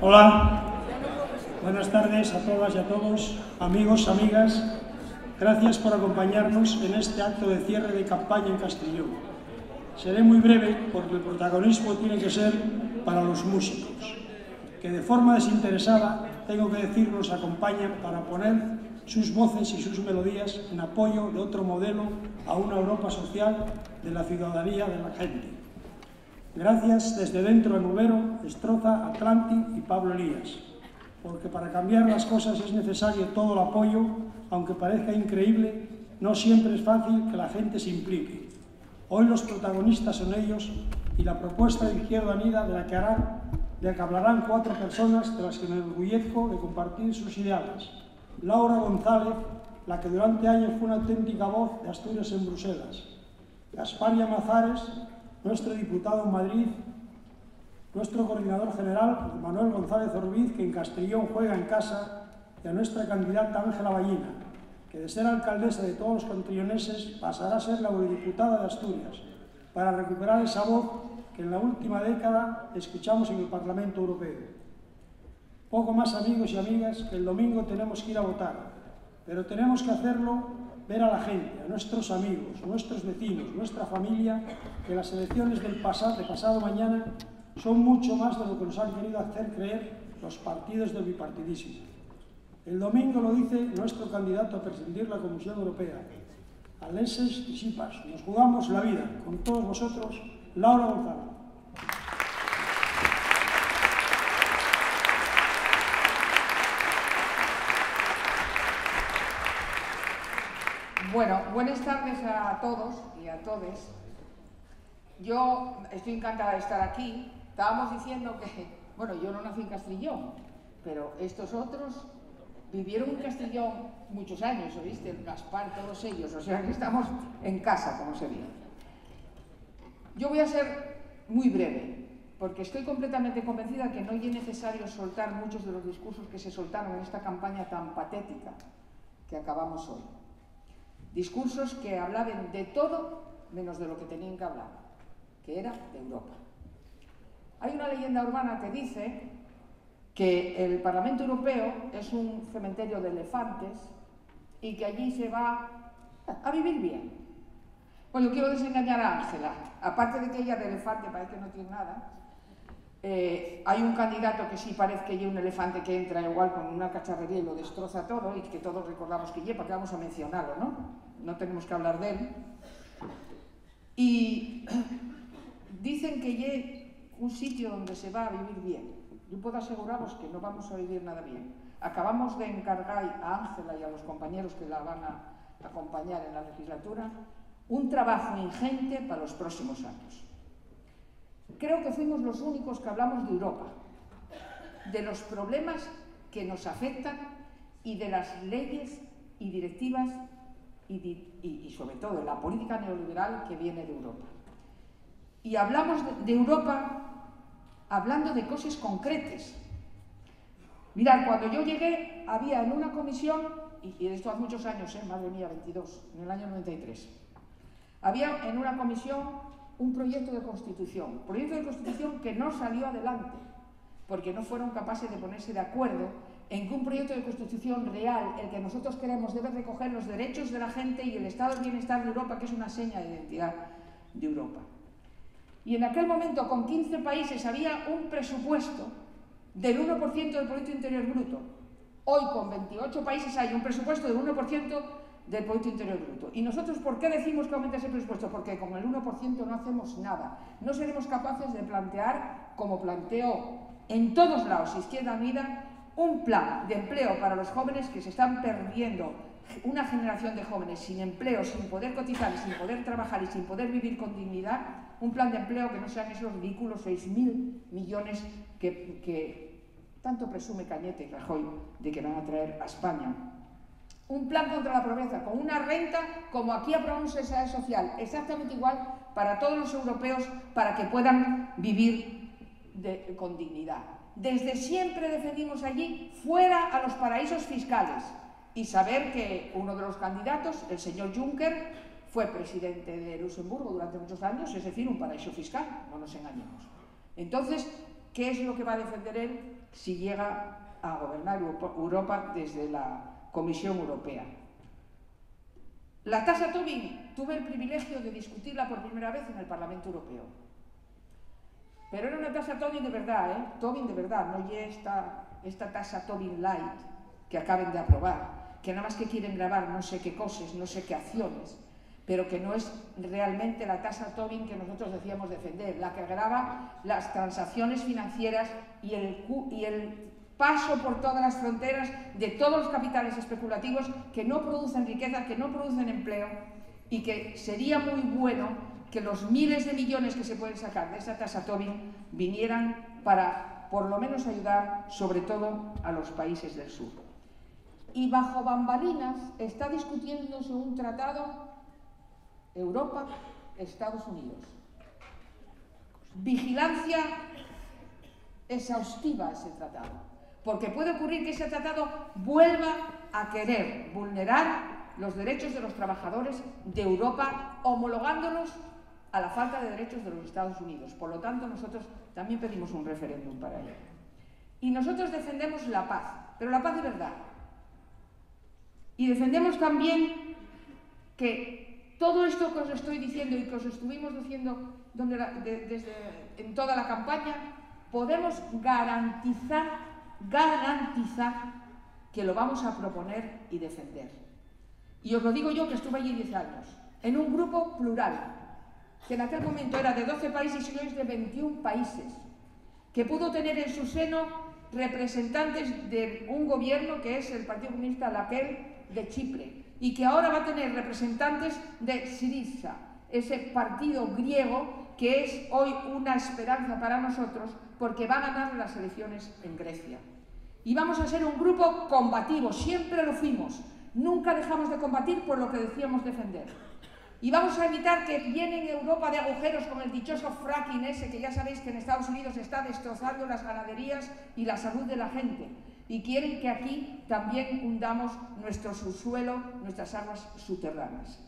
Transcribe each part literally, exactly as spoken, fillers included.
Hola, buenas tardes a todas y a todos, amigos, amigas. Gracias por acompañarnos en este acto de cierre de campaña en Castrillón. Seré muy breve porque el protagonismo tiene que ser para los músicos, que de forma desinteresada, tengo que decir, nos acompañan para poner sus voces y sus melodías en apoyo de otro modelo a una Europa social de la ciudadanía, de la gente. Gracias desde dentro a Nubero, Estroza, Atlanti y Pablo Elías, porque para cambiar las cosas es necesario todo el apoyo, aunque parezca increíble, no siempre es fácil que la gente se implique. Hoy los protagonistas son ellos y la propuesta de Izquierda Unida de la que harán, de la que hablarán cuatro personas de las que me enorgullezco de compartir sus ideales. Laura González, la que durante años fue una auténtica voz de Asturias en Bruselas. Gaspar Llamazares, nuestro diputado en Madrid, nuestro coordinador general, Manuel González Orbiz, que en Castrillón juega en casa, y a nuestra candidata Ángela Ballina, que de ser alcaldesa de todos los castrillonenses pasará a ser la eurodiputada de Asturias, para recuperar esa voz que en la última década escuchamos en el Parlamento Europeo. Poco más, amigos y amigas, que el domingo tenemos que ir a votar, pero tenemos que hacerlo ver a la gente, a nuestros amigos, nuestros vecinos, nuestra familia, que las elecciones del pasa-, de pasado mañana son mucho más de lo que nos han querido hacer creer los partidos del bipartidismo. El domingo lo dice nuestro candidato a presidir la Comisión Europea, Alexis Tsipras. Nos jugamos la vida con todos vosotros, Laura González. Bueno, buenas tardes a todos y a todes. Yo estoy encantada de estar aquí. Estábamos diciendo que, bueno, yo no nací en Castrillón, pero estos otros vivieron en Castrillón muchos años, ¿oíste? Gaspar, todos ellos, o sea que estamos en casa, como se dice. Yo voy a ser muy breve, porque estoy completamente convencida que no es necesario soltar muchos de los discursos que se soltaron en esta campaña tan patética que acabamos hoy. Discursos que hablaban de todo menos de lo que tenían que hablar, que era de Europa. Hay una leyenda urbana que dice que el Parlamento Europeo es un cementerio de elefantes y que allí se va a vivir bien. Bueno, yo quiero desengañar a Ángela, aparte de que ella de elefante parece que no tiene nada. Eh, hay un candidato que sí parece que es un elefante que entra igual con una cacharrería y lo destroza todo y que todos recordamos que lle, ¿para qué vamos a mencionarlo, no? No tenemos que hablar de él. Y dicen que lle un sitio donde se va a vivir bien. Yo puedo aseguraros que no vamos a vivir nada bien. Acabamos de encargar a Ángela y a los compañeros que la van a acompañar en la legislatura un trabajo ingente para los próximos años. Creo que fuimos los únicos que hablamos de Europa, de los problemas que nos afectan y de las leyes y directivas y, di- y- y sobre todo de la política neoliberal que viene de Europa. Y hablamos de, de Europa hablando de cosas concretas. Mirad, cuando yo llegué, había en una comisión, y, y esto hace muchos años, ¿eh? Madre mía, veintidós, en el año noventa y tres, había en una comisión un proyecto de constitución, proyecto de constitución que no salió adelante, porque no fueron capaces de ponerse de acuerdo en que un proyecto de constitución real, el que nosotros queremos, debe recoger los derechos de la gente y el estado del bienestar de Europa, que es una seña de identidad de Europa. Y en aquel momento, con quince países, había un presupuesto del uno por ciento del Producto Interior Bruto. Hoy, con veintiocho países, hay un presupuesto del uno por ciento del Producto Interior Bruto. ¿Y nosotros por qué decimos que aumente ese presupuesto? Porque con el uno por ciento no hacemos nada. No seremos capaces de plantear, como planteó en todos lados Izquierda Unida, un plan de empleo para los jóvenes, que se están perdiendo una generación de jóvenes sin empleo, sin poder cotizar, sin poder trabajar y sin poder vivir con dignidad, un plan de empleo que no sean esos ridículos seis mil millones que, que tanto presume Cañete y Rajoy de que van a traer a España. Un plan contra la pobreza, con una renta como aquí aprobamos en seguridá social, exactamente igual para todos los europeos, para que puedan vivir de- con dignidad. Desde siempre defendimos allí fuera a los paraísos fiscales. Y saber que uno de los candidatos, el señor Juncker, fue presidente de Luxemburgo durante muchos años, es decir, un paraíso fiscal, no nos engañemos. Entonces, ¿Qué es lo que va a defender él si llega a gobernar Europa, Europa desde la Comisión Europea? La tasa Tobin, tuve el privilegio de discutirla por primera vez en el Parlamento Europeo. Pero era una tasa Tobin de verdad, ¿eh? Tobin de verdad, no ye esta, esta tasa Tobin light que acaben de aprobar, que nada más que quieren grabar no sé qué cosas, no sé qué acciones, pero que no es realmente la tasa Tobin que nosotros decíamos defender, la que grava las transacciones financieras y el, cu- y el paso por todas las fronteras de todos los capitales especulativos que no producen riqueza, que no producen empleo y que sería muy bueno que los miles de millones que se pueden sacar de esa tasa Tobin vinieran para, por lo menos, ayudar sobre todo a los países del sur. Y bajo bambalinas está discutiéndose un tratado Europa, Estados Unidos. Vigilancia exhaustiva a ese tratado, porque puede ocurrir que ese tratado vuelva a querer vulnerar los derechos de los trabajadores de Europa, homologándolos a la falta de derechos de los Estados Unidos. Por lo tanto, nosotros también pedimos un referéndum para ello. Y nosotros defendemos la paz, pero la paz de verdad. Y defendemos también que todo esto que os estoy diciendo y que os estuvimos diciendo donde la- de- desde, en toda la campaña, podemos garantizar, garantizar que lo vamos a proponer y defender. Y os lo digo yo, que estuve allí diez años, en un grupo plural, que en aquel momento era de doce países y hoy es de veintiún países, que pudo tener en su seno representantes de un gobierno que es el Partido Comunista, aquel de Chipre, y que ahora va a tener representantes de Syriza, ese partido griego que es hoy una esperanza para nosotros porque va a ganar las elecciones en Grecia. Y vamos a ser un grupo combativo, siempre lo fuimos, nunca dejamos de combatir por lo que decíamos defender. Y vamos a evitar que llenen Europa de agujeros con el dichoso fracking ese que ya sabéis que en Estados Unidos está destrozando las ganaderías y la salud de la gente. Y quieren que aquí también hundamos nuestro subsuelo, nuestras aguas subterráneas.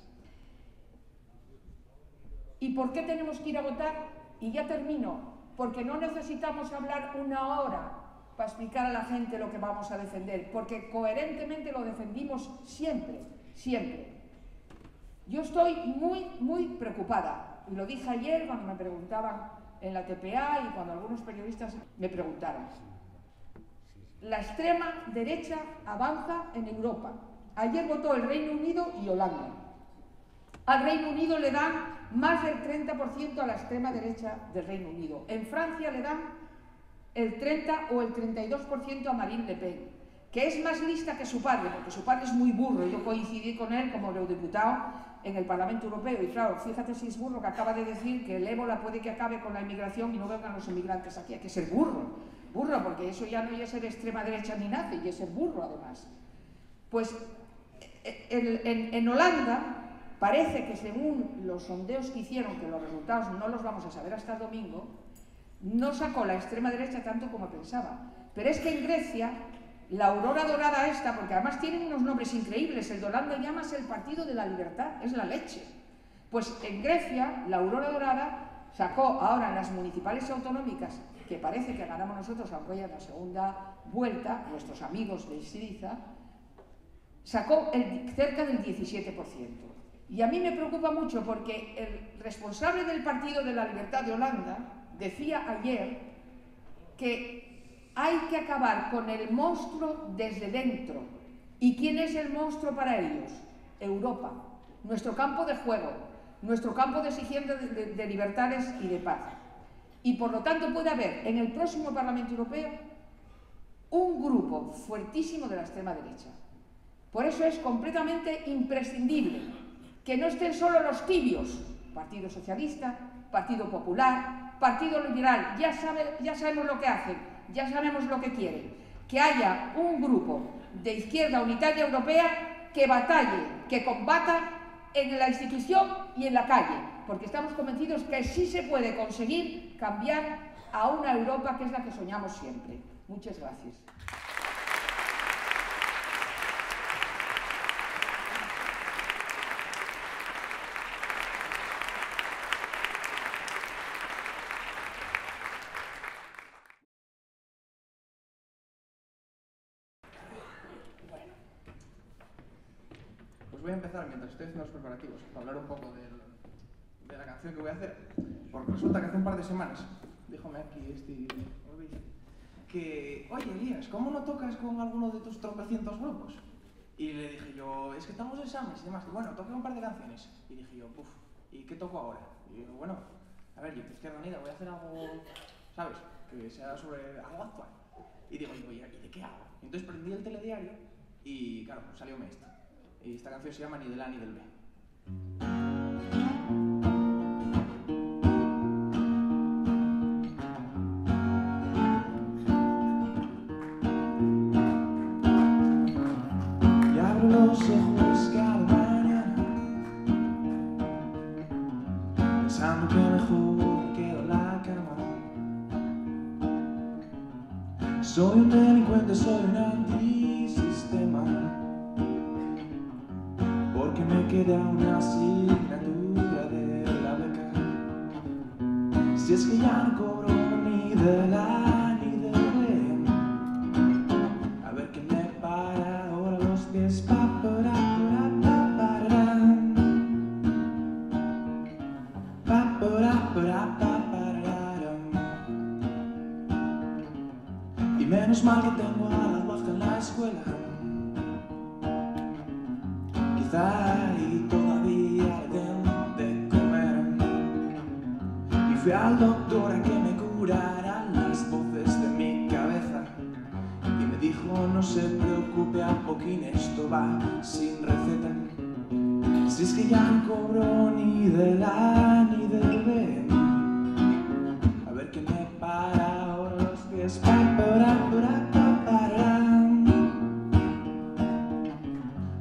¿Y por qué tenemos que ir a votar? Y ya termino, porque no necesitamos hablar una hora para explicar a la gente lo que vamos a defender, porque coherentemente lo defendimos siempre, siempre. Yo estoy muy, muy preocupada, y lo dije ayer cuando me preguntaban en la T P A y cuando algunos periodistas me preguntaron. La extrema derecha avanza en Europa. Ayer votó el Reino Unido y Holanda. Al Reino Unido le dan más del treinta por ciento a la extrema derecha del Reino Unido. En Francia le dan el treinta o el treinta y dos por ciento a Marine Le Pen, que es más lista que su padre, porque su padre es muy burro. Yo coincidí con él como eurodiputado en el Parlamento Europeo. Y claro, fíjate si es burro, que acaba de decir que el ébola puede que acabe con la inmigración y no vengan los inmigrantes aquí. Hay que ser burro, burro, porque eso ya no es ser extrema derecha ni nazi, y es ser burro además. Pues e-, el- en, en Holanda parece que, según los sondeos que hicieron, que los resultados no los vamos a saber hasta el domingo, no sacó la extrema derecha tanto como pensaba. Pero es que en Grecia, la aurora dorada esta, porque además tienen unos nombres increíbles, el de Holanda llámase el Partido de la Libertad, es la leche. Pues en Grecia, la aurora dorada sacó ahora en las municipales y autonómicas, que parece que ganamos nosotros, aunque haya una segunda vuelta, nuestros amigos de Syriza, sacó el, cerca del diecisiete por ciento. Y a mí me preocupa mucho porque el responsable del Partido de la Libertad de Holanda decía ayer que hay que acabar con el monstruo desde dentro. ¿Y quién es el monstruo para ellos? Europa, nuestro campo de juego, nuestro campo de exigencia de, de- de libertades y de paz. Y por lo tanto puede haber en el próximo Parlamento Europeo un grupo fuertísimo de la extrema derecha. Por eso es completamente imprescindible que no estén solo los tibios, Partido Socialista, Partido Popular, Partido Liberal, ya sabe- ya sabemos lo que hacen, ya sabemos lo que quieren, que haya un grupo de izquierda unitaria europea que batalle, que combata en la institución y en la calle, porque estamos convencidos que sí se puede conseguir cambiar a una Europa que es la que soñamos siempre. Muchas gracias. Voy a empezar mientras estoy haciendo los preparativos para hablar un poco del- de la canción que voy a hacer, porque resulta que hace un par de semanas díjome aquí este Orbiz que: "Oye, Elías, ¿cómo no tocas con alguno de tus tropecientos grupos?". Y le dije yo: "Es que estamos en exámenes y demás". Y bueno, toqué un par de canciones. Y dije yo: "Puf, ¿y qué toco ahora?". Y digo: "Bueno, a ver, yo, Izquierda Unida, voy a hacer algo, ¿sabes? Que sea sobre algo actual". Y digo: "¿Y, y de qué hago?". Entonces prendí el telediario y, claro, salióme esto. Y esta canción se llama Ni del A ni del B. Y abro los ojos cada mañana pensando que mejor me quedo en la cama. Soy un delincuente, soy un antisistema, porque me queda una asignatura de la beca. Si es que ya no cobro ni del A ni del B, a ver qué me para ahora los pies. Pa, para, para, pa, para, pa, para, para, pa, para. Y menos mal que tengo a la guaja en la escuela. Quizá ahí todavía le den de comer. Y fui al doctor a que me curara las voces de mi cabeza. Y me dijo: "No se preocupe, Apoquín, esto va sin receta". Si es que ya no cobro ni del A ni del B, a ver qué me para ahora los pies. Pa, para, para, pa, para.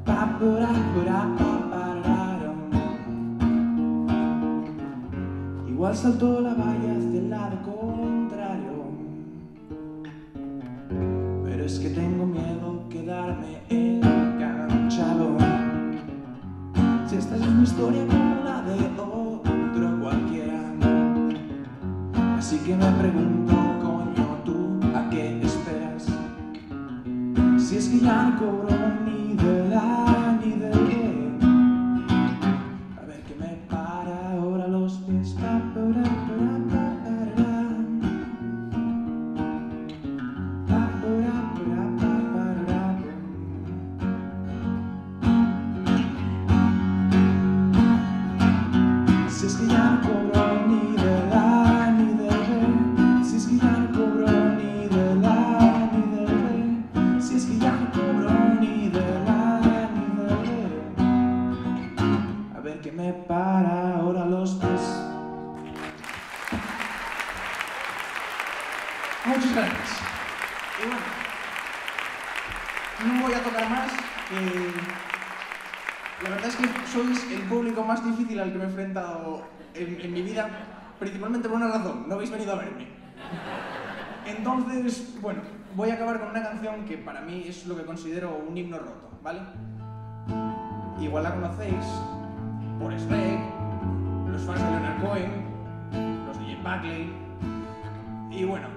Pa, para, para, pa, para. Igual saltó la valla hacia el lado contrario, pero es que tengo miedo quedarme enganchado. Si esta es una historia como la de otro cualquiera, así que me pregunto, coño, ¿tú a qué esperas? Si es que ya no cobro ni del A ni del B, a ver qué me para ahora los pies. Pa, para, para, pa, para. Pa, para, para, pa, para. Si es que ya no cobro ni del A ni del B, si es que ya no cobro ni del A ni del B, si es que ya no cobro ni del A ni del B, a ver qué me para ahora los pies. Muchas gracias. Y bueno, no voy a tocar más. Eh, la verdad es que sois el público más difícil al que me he enfrentado en, en mi vida, principalmente por una razón: no habéis venido a verme. Entonces, bueno, voy a acabar con una canción que para mí es lo que considero un himno roto, ¿vale? Igual la conocéis por Shrek, los fans de Leonard Cohen, los D J Buckley. Y bueno,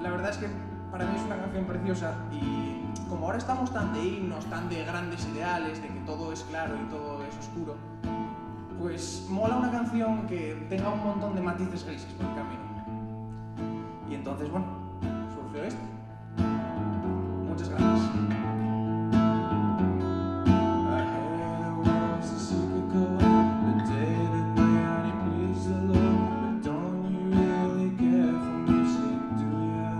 la verdad es que para mí es una canción preciosa y como ahora estamos tan de himnos, tan de grandes ideales, de que todo es claro y todo es oscuro, pues mola una canción que tenga un montón de matices grises por el camino. Y entonces, bueno, surgió esto. Muchas gracias. I heard it was a secret chord, the day that Brian pleased the Lord. But don't you really care for music, do ya?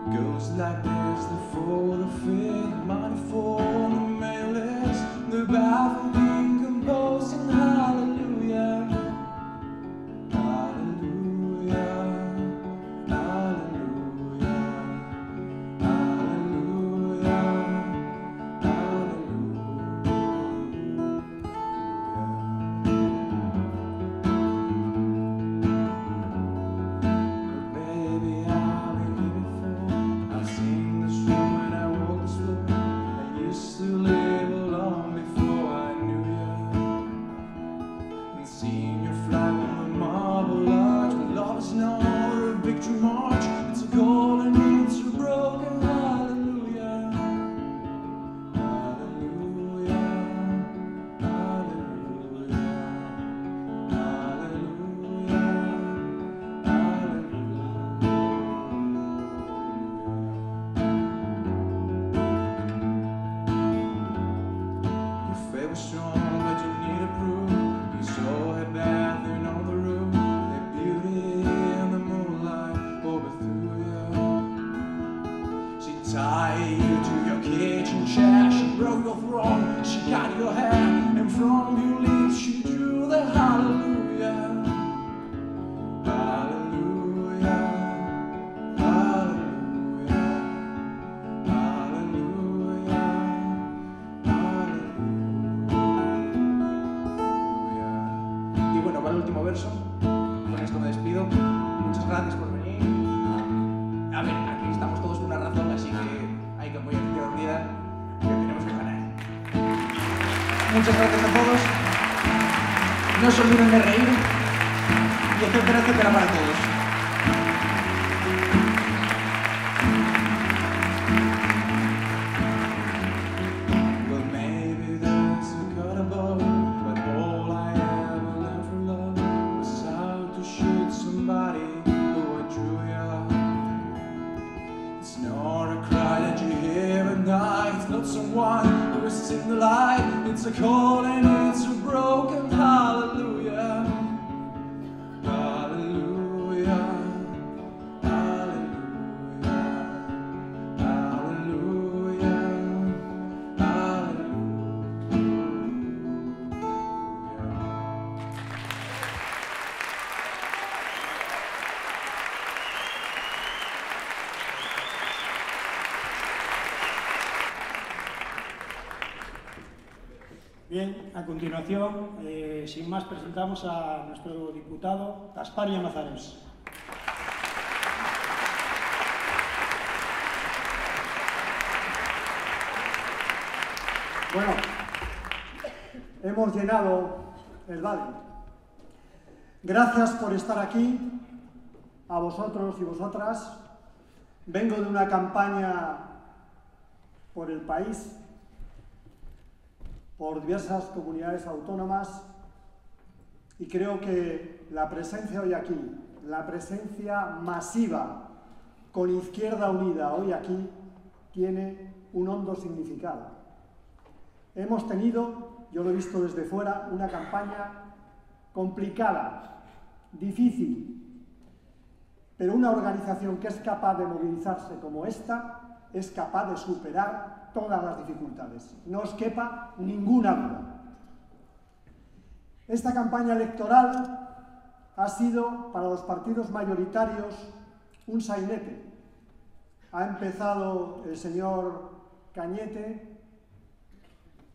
It goes like this: the fourth, the fifth, the minor fall, the major list, the baffled in composing hallelujah. Hallelujah. You to your kitchen chair, she broke your throne, she cut your hair, and from your lips she drew the hallelujah. Hallelujah, hallelujah, hallelujah, hallelujah. Y bueno, va el último verso, con esto me despido. Muchas gracias por venir. A ver, aquí estamos todos por una razón, así que hay que apoyar a Izquierda Unida, que tenemos que ganar. Muchas gracias a todos. No se olviden de reír. Y etcétera, etcétera para todos. Well, maybe there's a God above, but all I ever learned from love was how to shoot somebody who outdrew you. It's not a cry that you hear at night. It's not someone who is in the light. It's a call and it's a broken hallelujah. Hallelujah. Hallelujah. Hallelujah. Hallelujah. Bien, a continuación, eh, sin más, presentamos a nuestro diputado Gaspar Llamazares. Bueno, hemos llenado el vale. Gracias por estar aquí, a vosotros y vosotras. Vengo de una campaña por el país, por diversas comunidades autónomas, y creo que la presencia hoy aquí, la presencia masiva con Izquierda Unida hoy aquí, tiene un hondo significado. Hemos tenido, yo lo he visto desde fuera, una campaña complicada, difícil, pero una organización que es capaz de movilizarse como esta es capaz de superar todas las dificultades. No os quepa ninguna duda. Esta campaña electoral ha sido para los partidos mayoritarios un sainete. Ha empezado el señor Cañete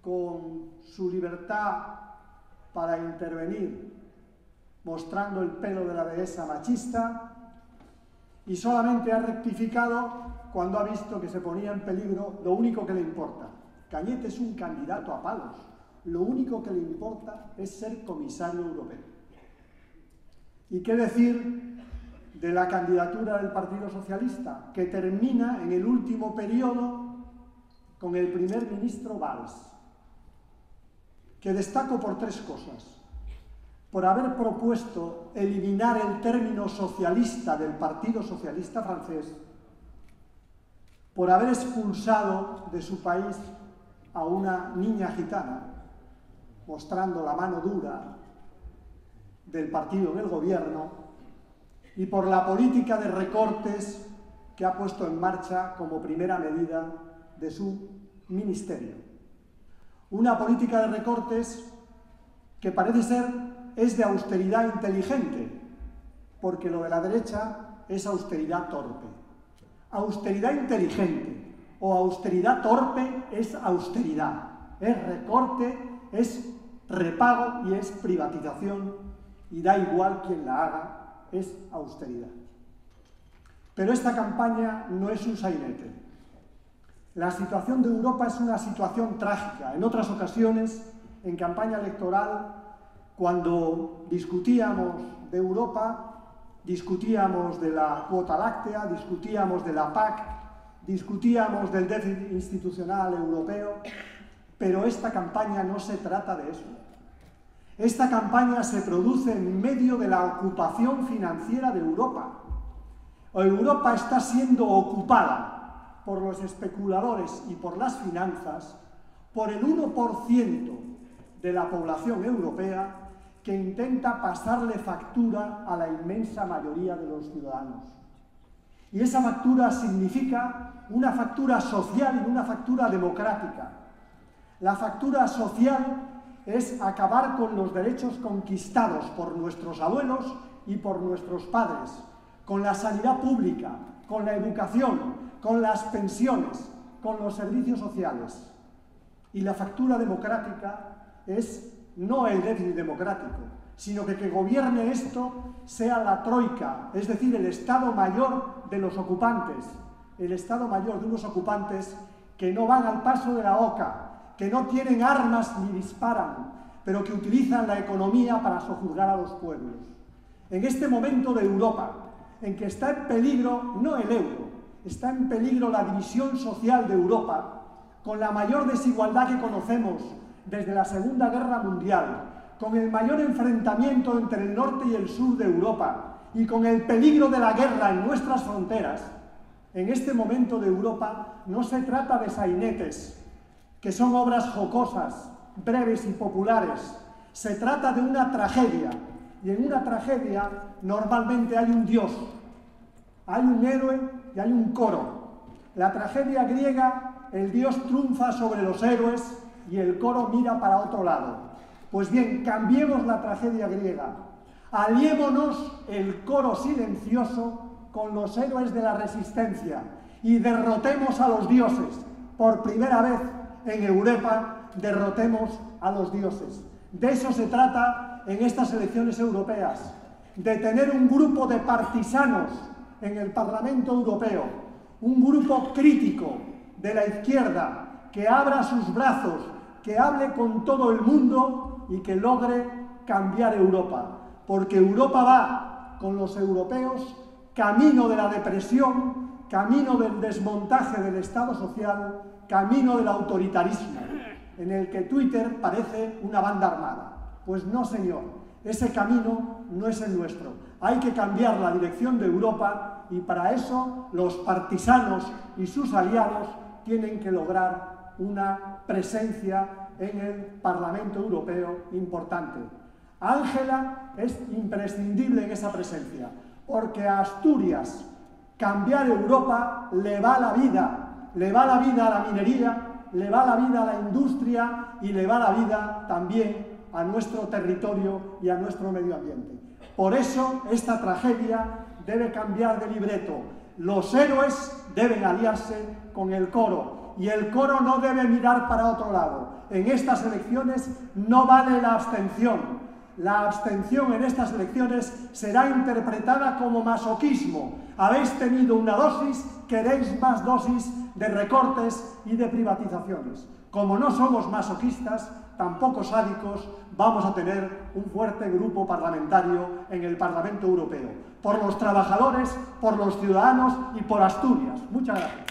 con su libertad para intervenir, mostrando el pelo de la dehesa machista, y solamente ha rectificado cuando ha visto que se ponía en peligro lo único que le importa. Cañete es un candidato a palos. Lo único que le importa es ser comisario europeo. ¿Y qué decir de la candidatura del Partido Socialista, que termina en el último periodo con el primer ministro Valls, que destaco por tres cosas? Por haber propuesto eliminar el término socialista del Partido Socialista francés, por haber expulsado de su país a una niña gitana, mostrando la mano dura del partido en el gobierno, y por la política de recortes que ha puesto en marcha como primera medida de su ministerio. Una política de recortes que parece ser es de austeridad inteligente, porque lo de la derecha es austeridad torpe. Austeridad inteligente o austeridad torpe es austeridad. Es recorte, es repago y es privatización, y da igual quién la haga, es austeridad. Pero esta campaña no es un sainete. La situación de Europa es una situación trágica. En otras ocasiones, en campaña electoral, cuando discutíamos de Europa, discutíamos de la cuota láctea, discutíamos de la pac, discutíamos del déficit institucional europeo, pero esta campaña no se trata de eso. Esta campaña se produce en medio de la ocupación financiera de Europa. Europa está siendo ocupada por los especuladores y por las finanzas por el uno por ciento de la población europea, que intenta pasarle factura a la inmensa mayoría de los ciudadanos. Y esa factura significa una factura social y una factura democrática. La factura social es acabar con los derechos conquistados por nuestros abuelos y por nuestros padres, con la sanidad pública, con la educación, con las pensiones, con los servicios sociales. Y la factura democrática es no el déficit democrático, sino que que gobierne esto sea la troika, es decir, el Estado Mayor de los ocupantes, el Estado Mayor de unos ocupantes que no van al paso de la oca, que no tienen armas ni disparan, pero que utilizan la economía para sojuzgar a los pueblos. En este momento de Europa, en que está en peligro no el euro, está en peligro la división social de Europa, con la mayor desigualdad que conocemos desde la Segunda Guerra Mundial, con el mayor enfrentamiento entre el norte y el sur de Europa y con el peligro de la guerra en nuestras fronteras, en este momento de Europa no se trata de sainetes, que son obras jocosas, breves y populares. Se trata de una tragedia, y en una tragedia normalmente hay un dios, hay un héroe y hay un coro. La tragedia griega, el dios triunfa sobre los héroes y el coro mira para otro lado. Pues bien, cambiemos la tragedia griega. Aliémonos el coro silencioso con los héroes de la resistencia y derrotemos a los dioses. Por primera vez en Europa, derrotemos a los dioses. De eso se trata en estas elecciones europeas, de tener un grupo de partisanos en el Parlamento Europeo, un grupo crítico de la izquierda que abra sus brazos, que hable con todo el mundo y que logre cambiar Europa. Porque Europa va con los europeos camino de la depresión, camino del desmontaje del Estado social, camino del autoritarismo, en el que Twitter parece una banda armada. Pues no, señor, ese camino no es el nuestro. Hay que cambiar la dirección de Europa y para eso los partisanos y sus aliados tienen que lograr una presencia en el Parlamento Europeo importante. Ángela es imprescindible en esa presencia, porque a Asturias cambiar Europa le va la vida, le va la vida a la minería, le va la vida a la industria y le va la vida también a nuestro territorio y a nuestro medio ambiente. Por eso esta tragedia debe cambiar de libreto. Los héroes deben aliarse con el coro y el coro no debe mirar para otro lado. En estas elecciones no vale la abstención. La abstención en estas elecciones será interpretada como masoquismo. Habéis tenido una dosis, queréis más dosis de recortes y de privatizaciones. Como no somos masoquistas, tampoco sádicos, vamos a tener un fuerte grupo parlamentario en el Parlamento Europeo, por los trabajadores, por los ciudadanos y por Asturias. Muchas gracias.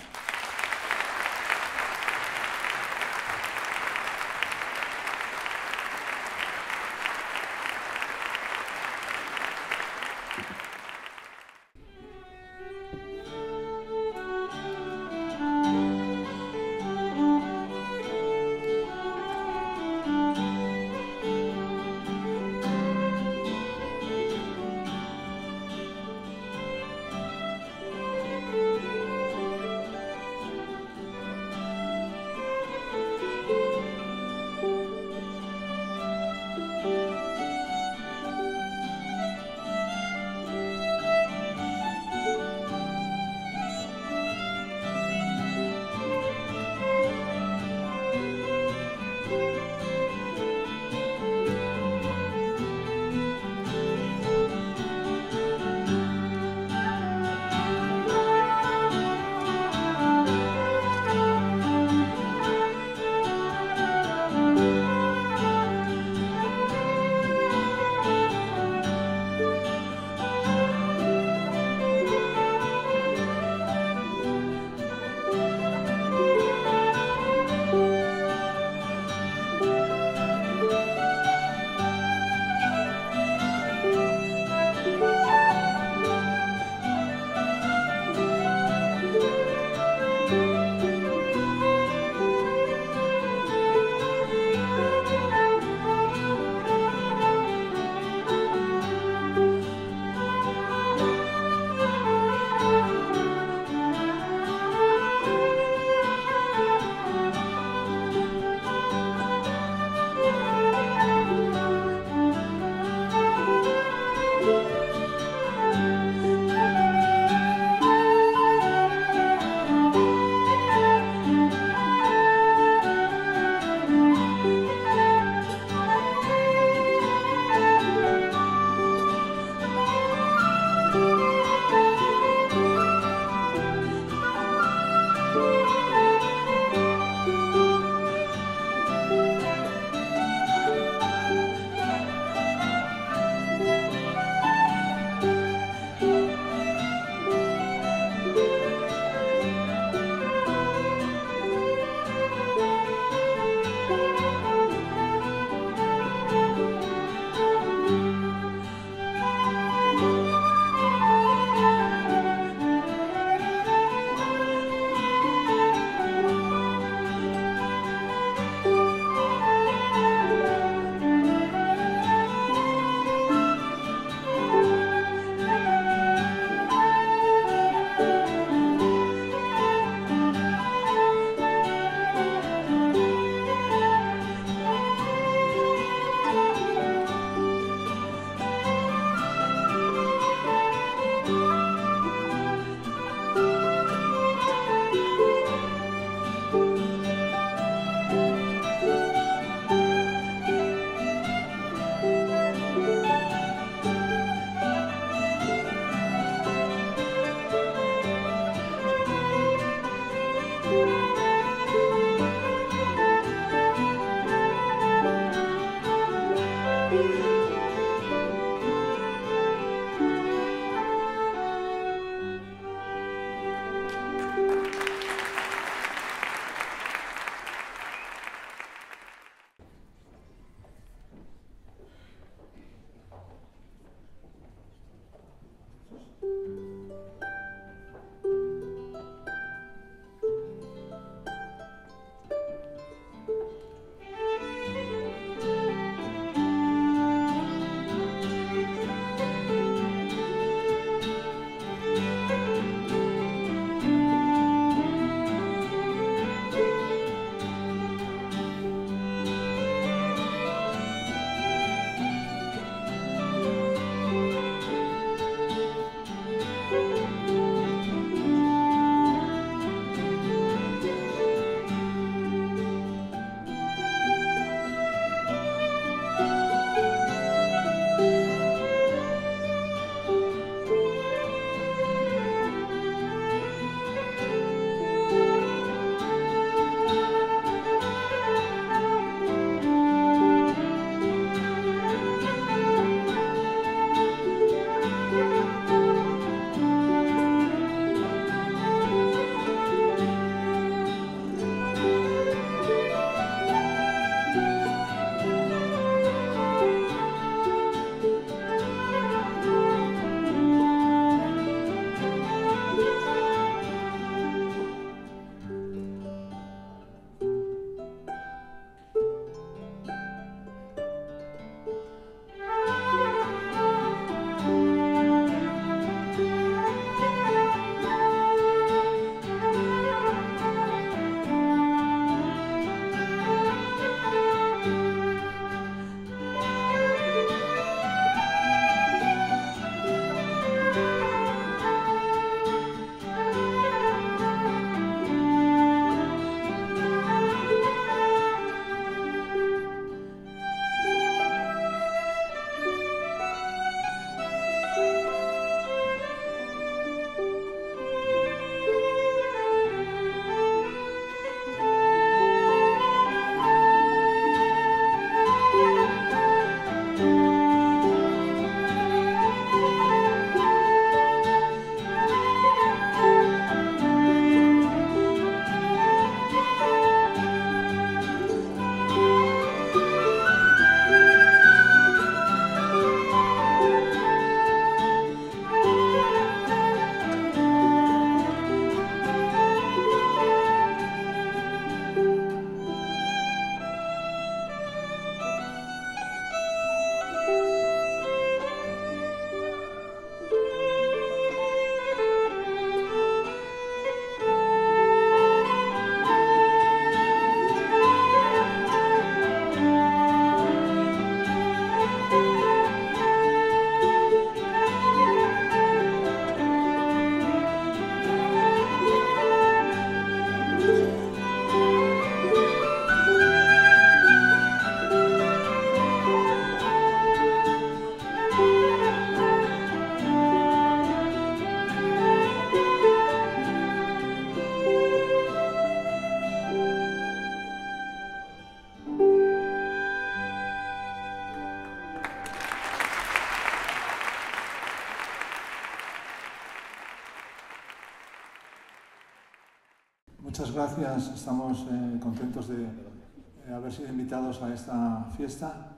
Muchas gracias. Estamos, eh, contentos de, eh, haber sido invitados a esta fiesta.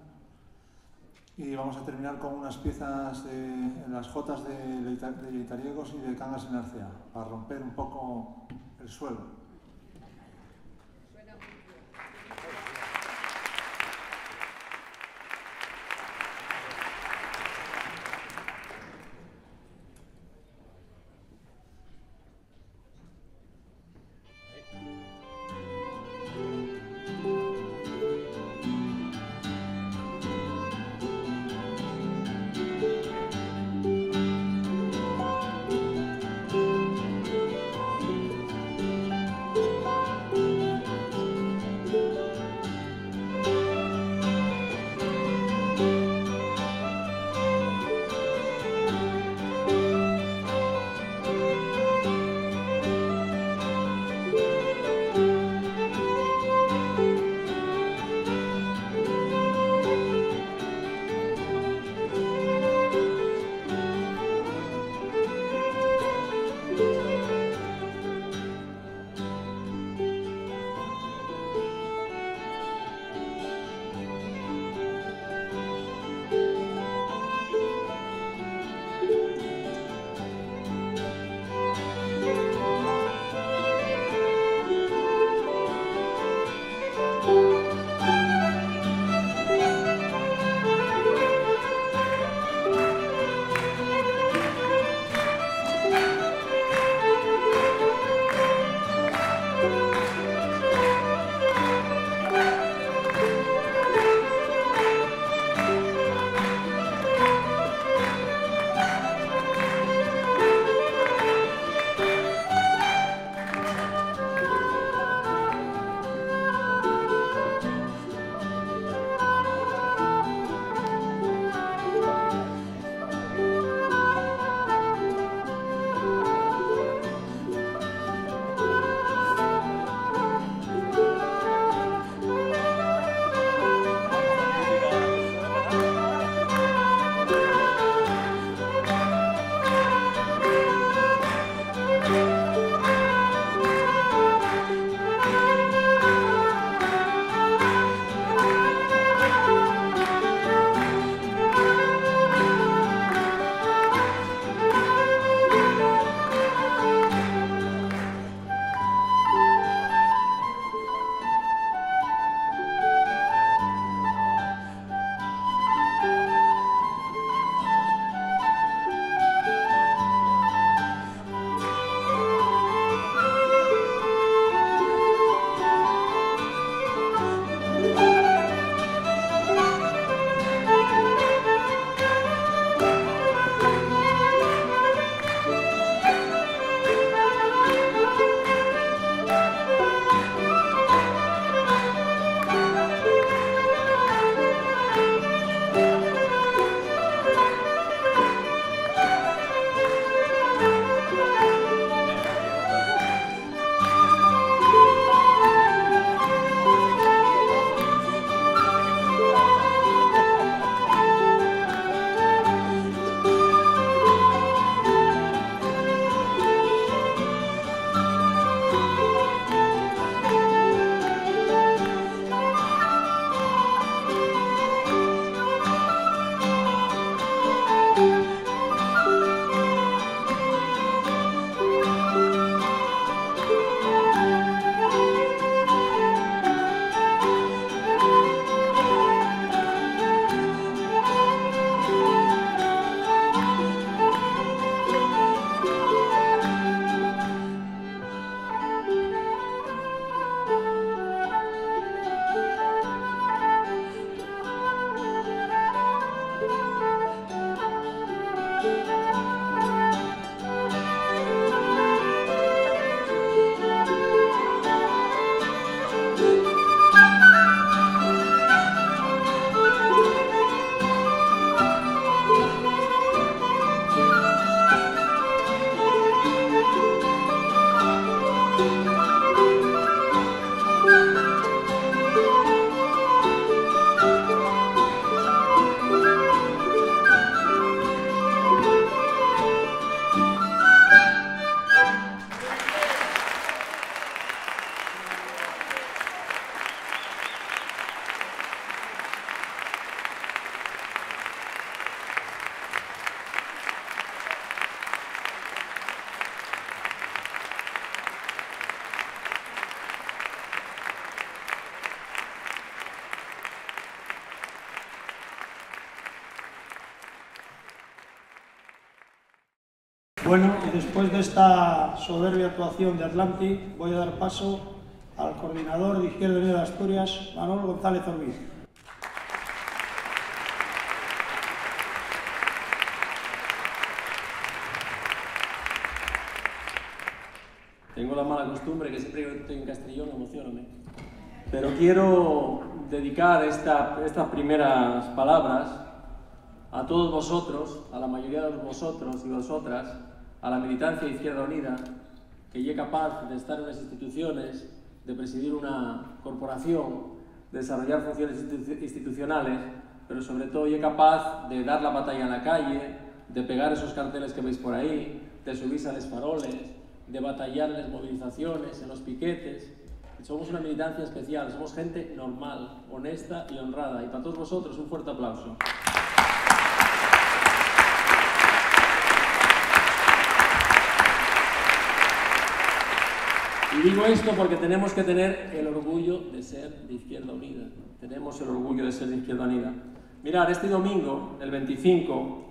Y vamos a terminar con unas piezas de las jotas de Lleita-, de Lleitariegos y de Cangas en Arcea, para romper un poco el suelo. Bueno, y después de esta soberbia actuación de Atlantic, voy a dar paso al coordinador de Izquierda Unida de Asturias, Manuel González Orbiz. Tengo la mala costumbre que siempre que estoy en Castellón emociono. Pero quiero dedicar esta, estas primeras palabras a todos vosotros, a la mayoría de vosotros y vosotras, a la militancia de Izquierda Unida, que ye capaz de estar en las instituciones, de presidir una corporación, de desarrollar funciones institu-, institucionales, pero sobre todo ye capaz de dar la batalla en la calle, de pegar esos carteles que veis por ahí, de subirse a les faroles, de batallar en las movilizaciones, en los piquetes. Somos una militancia especial, somos gente normal, honesta y honrada. Y para todos vosotros, un fuerte aplauso. Y digo esto porque tenemos que tener el orgullo de ser de Izquierda Unida. Tenemos el orgullo de ser de Izquierda Unida. Mirad, este domingo, el veinticinco,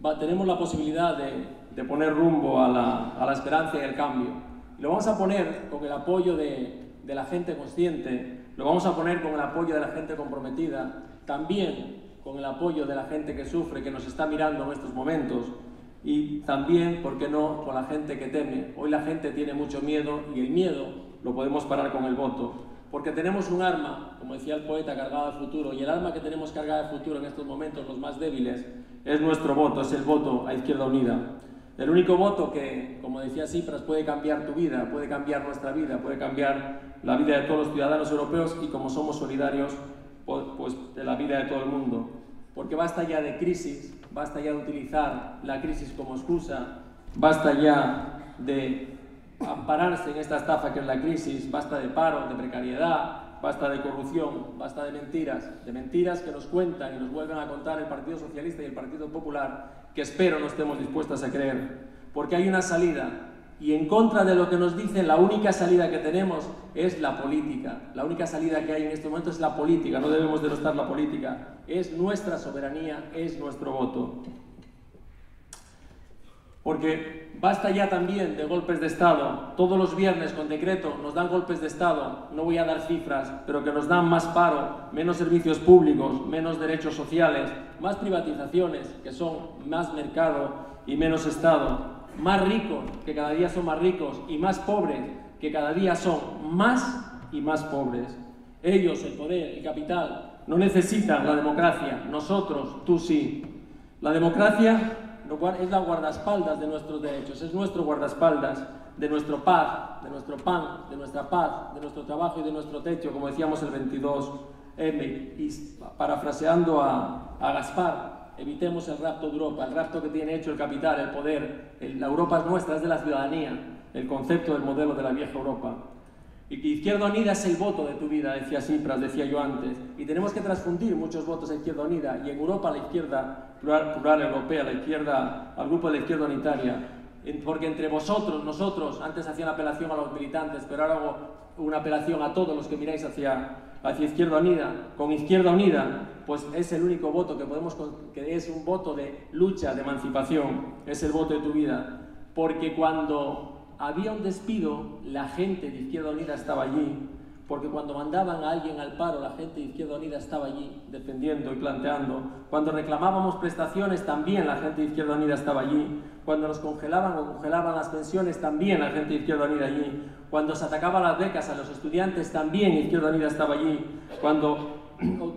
va, tenemos la posibilidad de, de poner rumbo a la, a la esperanza y el cambio. Y lo vamos a poner con el apoyo de, de la gente consciente, lo vamos a poner con el apoyo de la gente comprometida, también con el apoyo de la gente que sufre, que nos está mirando en estos momentos, y también, ¿por qué no?, con la gente que teme. Hoy la gente tiene mucho miedo y el miedo lo podemos parar con el voto. Porque tenemos un arma, como decía el poeta, cargada de futuro, y el arma que tenemos cargada de futuro en estos momentos, los más débiles, es nuestro voto, es el voto a Izquierda Unida. El único voto que, como decía Tsipras, puede cambiar tu vida, puede cambiar nuestra vida, puede cambiar la vida de todos los ciudadanos europeos y, como somos solidarios, po-, pues, de la vida de todo el mundo. Porque basta ya de crisis, basta ya de utilizar la crisis como excusa, basta ya de ampararse en esta estafa que es la crisis, basta de paro, de precariedad, basta de corrupción, basta de mentiras, de mentiras que nos cuentan y nos vuelven a contar el Partido Socialista y el Partido Popular, que espero no estemos dispuestas a creer, porque hay una salida, y en contra de lo que nos dicen, la única salida que tenemos es la política. La única salida que hay en este momento es la política, no debemos denostar la política, es nuestra soberanía, es nuestro voto. Porque basta ya también de golpes de Estado. Todos los viernes, con decreto, nos dan golpes de Estado. No voy a dar cifras, pero que nos dan más paro, menos servicios públicos, menos derechos sociales, más privatizaciones, que son más mercado y menos Estado, más ricos, que cada día son más ricos, y más pobres, que cada día son más y más pobres. Ellos, el poder, el capital, no necesitan la democracia. Nosotros, tú sí. La democracia lo cual es la guardaespaldas de nuestros derechos, es nuestro guardaespaldas de nuestro paz, de nuestro pan, de nuestra paz, de nuestro trabajo y de nuestro techo, como decíamos el veintidós M. Y s-, parafraseando a, a Gaspar, evitemos el rapto de Europa, el rapto que tiene hecho el capital, el poder. El, la Europa es nuestra, es de la ciudadanía, el concepto del modelo de la vieja Europa. Y que Izquierda Unida es el voto de tu vida, decía Tsipras, decía yo antes. Y tenemos que transfundir muchos votos a Izquierda Unida y en Europa a la izquierda plural, plural europea, la izquierda, al grupo de la izquierda unitaria. En-, porque entre vosotros, nosotros, antes hacía una apelación a los militantes, pero ahora hago una apelación a todos los que miráis hacia, hacia Izquierda Unida. Con Izquierda Unida, pues es el único voto que podemos con-, que es un voto de lucha, de emancipación, es el voto de tu vida. Porque cuando había un despido, la gente de Izquierda Unida estaba allí, porque cuando mandaban a alguien al paro, la gente de Izquierda Unida estaba allí defendiendo y planteando. Cuando reclamábamos prestaciones, también la gente de Izquierda Unida estaba allí. Cuando nos congelaban o congelaban las pensiones, también la gente de Izquierda Unida allí. Cuando se atacaba las becas a los estudiantes, también Izquierda Unida estaba allí. Cuando,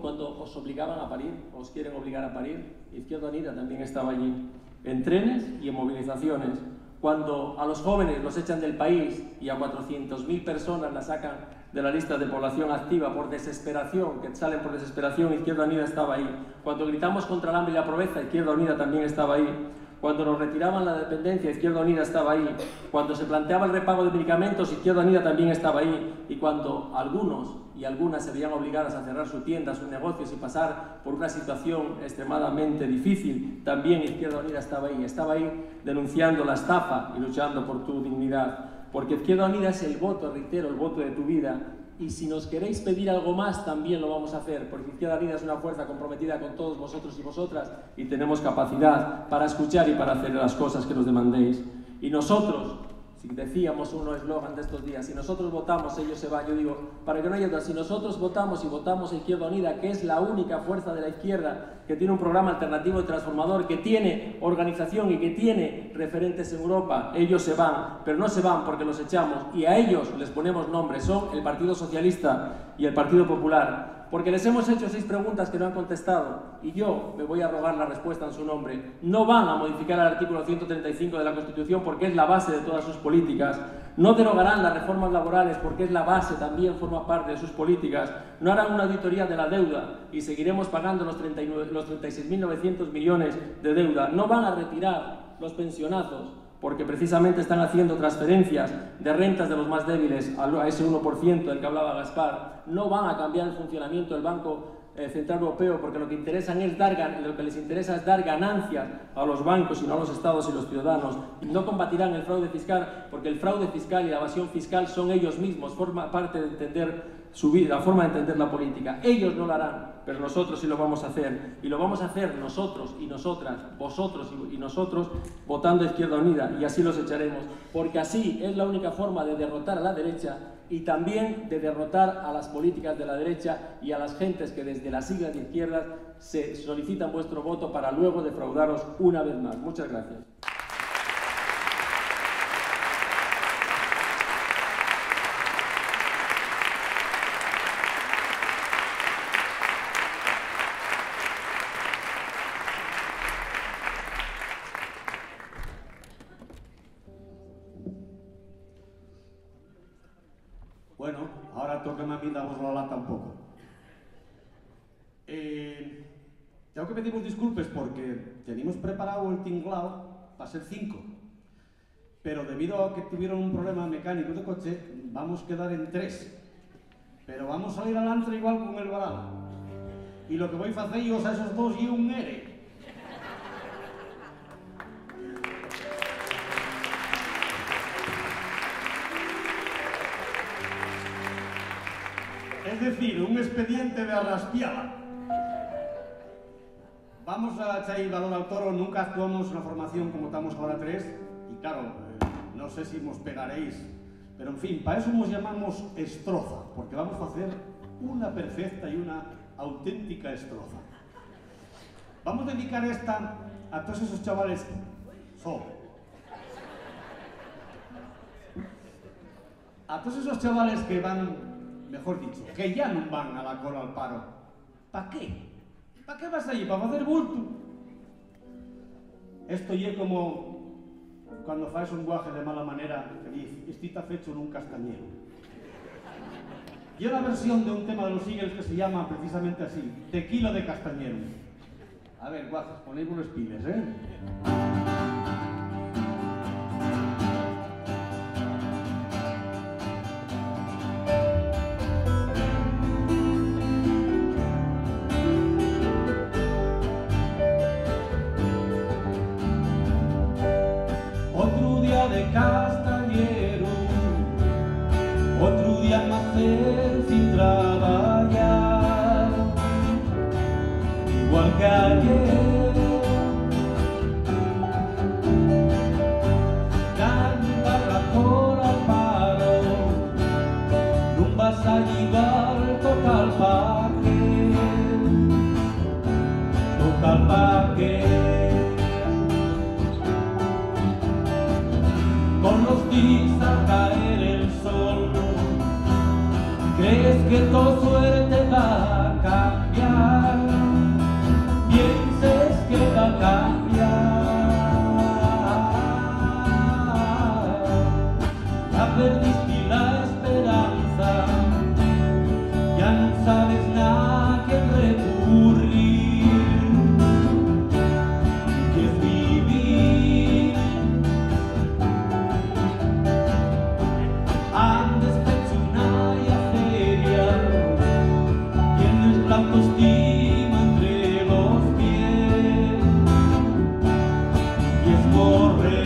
cuando os obligaban a parir, os quieren obligar a parir, Izquierda Unida también estaba allí. En trenes y en movilizaciones. Cuando a los jóvenes los echan del país y a cuatrocientas mil personas las sacan de la lista de población activa por desesperación, que salen por desesperación, Izquierda Unida estaba ahí. Cuando gritamos contra el hambre y la pobreza, Izquierda Unida también estaba ahí. Cuando nos retiraban la dependencia, Izquierda Unida estaba ahí. Cuando se planteaba el repago de medicamentos, Izquierda Unida también estaba ahí. Y cuando algunos y algunas se veían obligadas a cerrar sus tiendas, sus negocios y pasar por una situación extremadamente difícil, también Izquierda Unida estaba ahí. Estaba ahí denunciando la estafa y luchando por tu dignidad. Porque Izquierda Unida es el voto, reitero, el voto de tu vida. Y si nos queréis pedir algo más, también lo vamos a hacer, porque Izquierda Unida es una fuerza comprometida con todos vosotros y vosotras, y tenemos capacidad para escuchar y para hacer las cosas que nos demandéis. Y nosotros, si decíamos uno eslogan de estos días, "Si nosotros votamos, ellos se van", yo digo, para que no haya duda, si nosotros votamos y votamos a Izquierda Unida, que es la única fuerza de la izquierda que tiene un programa alternativo y transformador, que tiene organización y que tiene referentes en Europa, ellos se van, pero no se van porque los echamos y a ellos les ponemos nombre, son el Partido Socialista y el Partido Popular, porque les hemos hecho seis preguntas que no han contestado y yo me voy a rogar la respuesta en su nombre. No van a modificar el artículo ciento treinta y cinco de la Constitución porque es la base de todas sus políticas. No derogarán las reformas laborales porque es la base, también forma parte de sus políticas. No harán una auditoría de la deuda y seguiremos pagando los treinta y nueve, los treinta y seis mil novecientos millones de deuda. No van a retirar los pensionazos porque precisamente están haciendo transferencias de rentas de los más débiles al, a ese uno por ciento del que hablaba Gaspar. No van a cambiar el funcionamiento del Banco, eh, Central Europeo porque lo que interesan es dar gan-, lo que les interesa es dar ganancias a los bancos y no a los estados y los ciudadanos. No combatirán el fraude fiscal porque el fraude fiscal y la evasión fiscal son ellos mismos, forma parte de entender su vi-, la forma de entender la política. Ellos no lo harán, pero nosotros sí lo vamos a hacer. Y lo vamos a hacer nosotros y nosotras, vosotros y, y nosotros, votando a Izquierda Unida. Y así los echaremos, porque así es la única forma de derrotar a la derecha y también de derrotar a las políticas de la derecha y a las gentes que desde las siglas de izquierdas se solicitan vuestro voto para luego defraudaros una vez más. Muchas gracias. Bueno, ahora tócame a mí davos la lata un poco. Eh, tengo que pedirvos disculpes porque tenimos preparado el tinglao pa ser cinco, pero debido a que tuvieron un problema mecánico de coche, vamos quedar en tres. Pero vamos salir alantre igual con el varal. Y lo que voi faceyos a esos dos ye un ere. Es decir, un expediente de arraspiada. Vamos a echar valor al toro, nunca actuamos una formación como estamos ahora tres, y claro, eh, no sé si mos pegaréis, pero en fin, pa eso mos llamamos estroza, porque vamos a hacer una perfecta y una auténtica estroza. Vamos a dedicar esta a todos esos chavales, so, a todos esos chavales que van, mejor dicho, que ya no van a la cola al paro. ¿Pa qué? ¿Pa qué vas allí? ¿Pa facer bulto? Esto ye como cuando faes un guaje de mala manera que diz, "Esti ta fecho nun castañeru". Ye una versión de un tema de los Eagles que se llama precisamente así, Tequila de Castañeru. A ver, guajes, ponémos les piles, ¿eh? Otru día de castañeru, otru día más ser sin trabayar, igual que ayer. Dame barra por al paro, nun vas a llegar, total pa qué, total pa qué. Con los días a caer el sol, ¿crees que tu suerte va a cambiar? ¿Pienses que va a cambiar? Ya perdiste la esperanza, ya no sabes nada que recurrir. Es vivir. Andes fecho una feria, tienes la autoestima entre los pies, y es correr.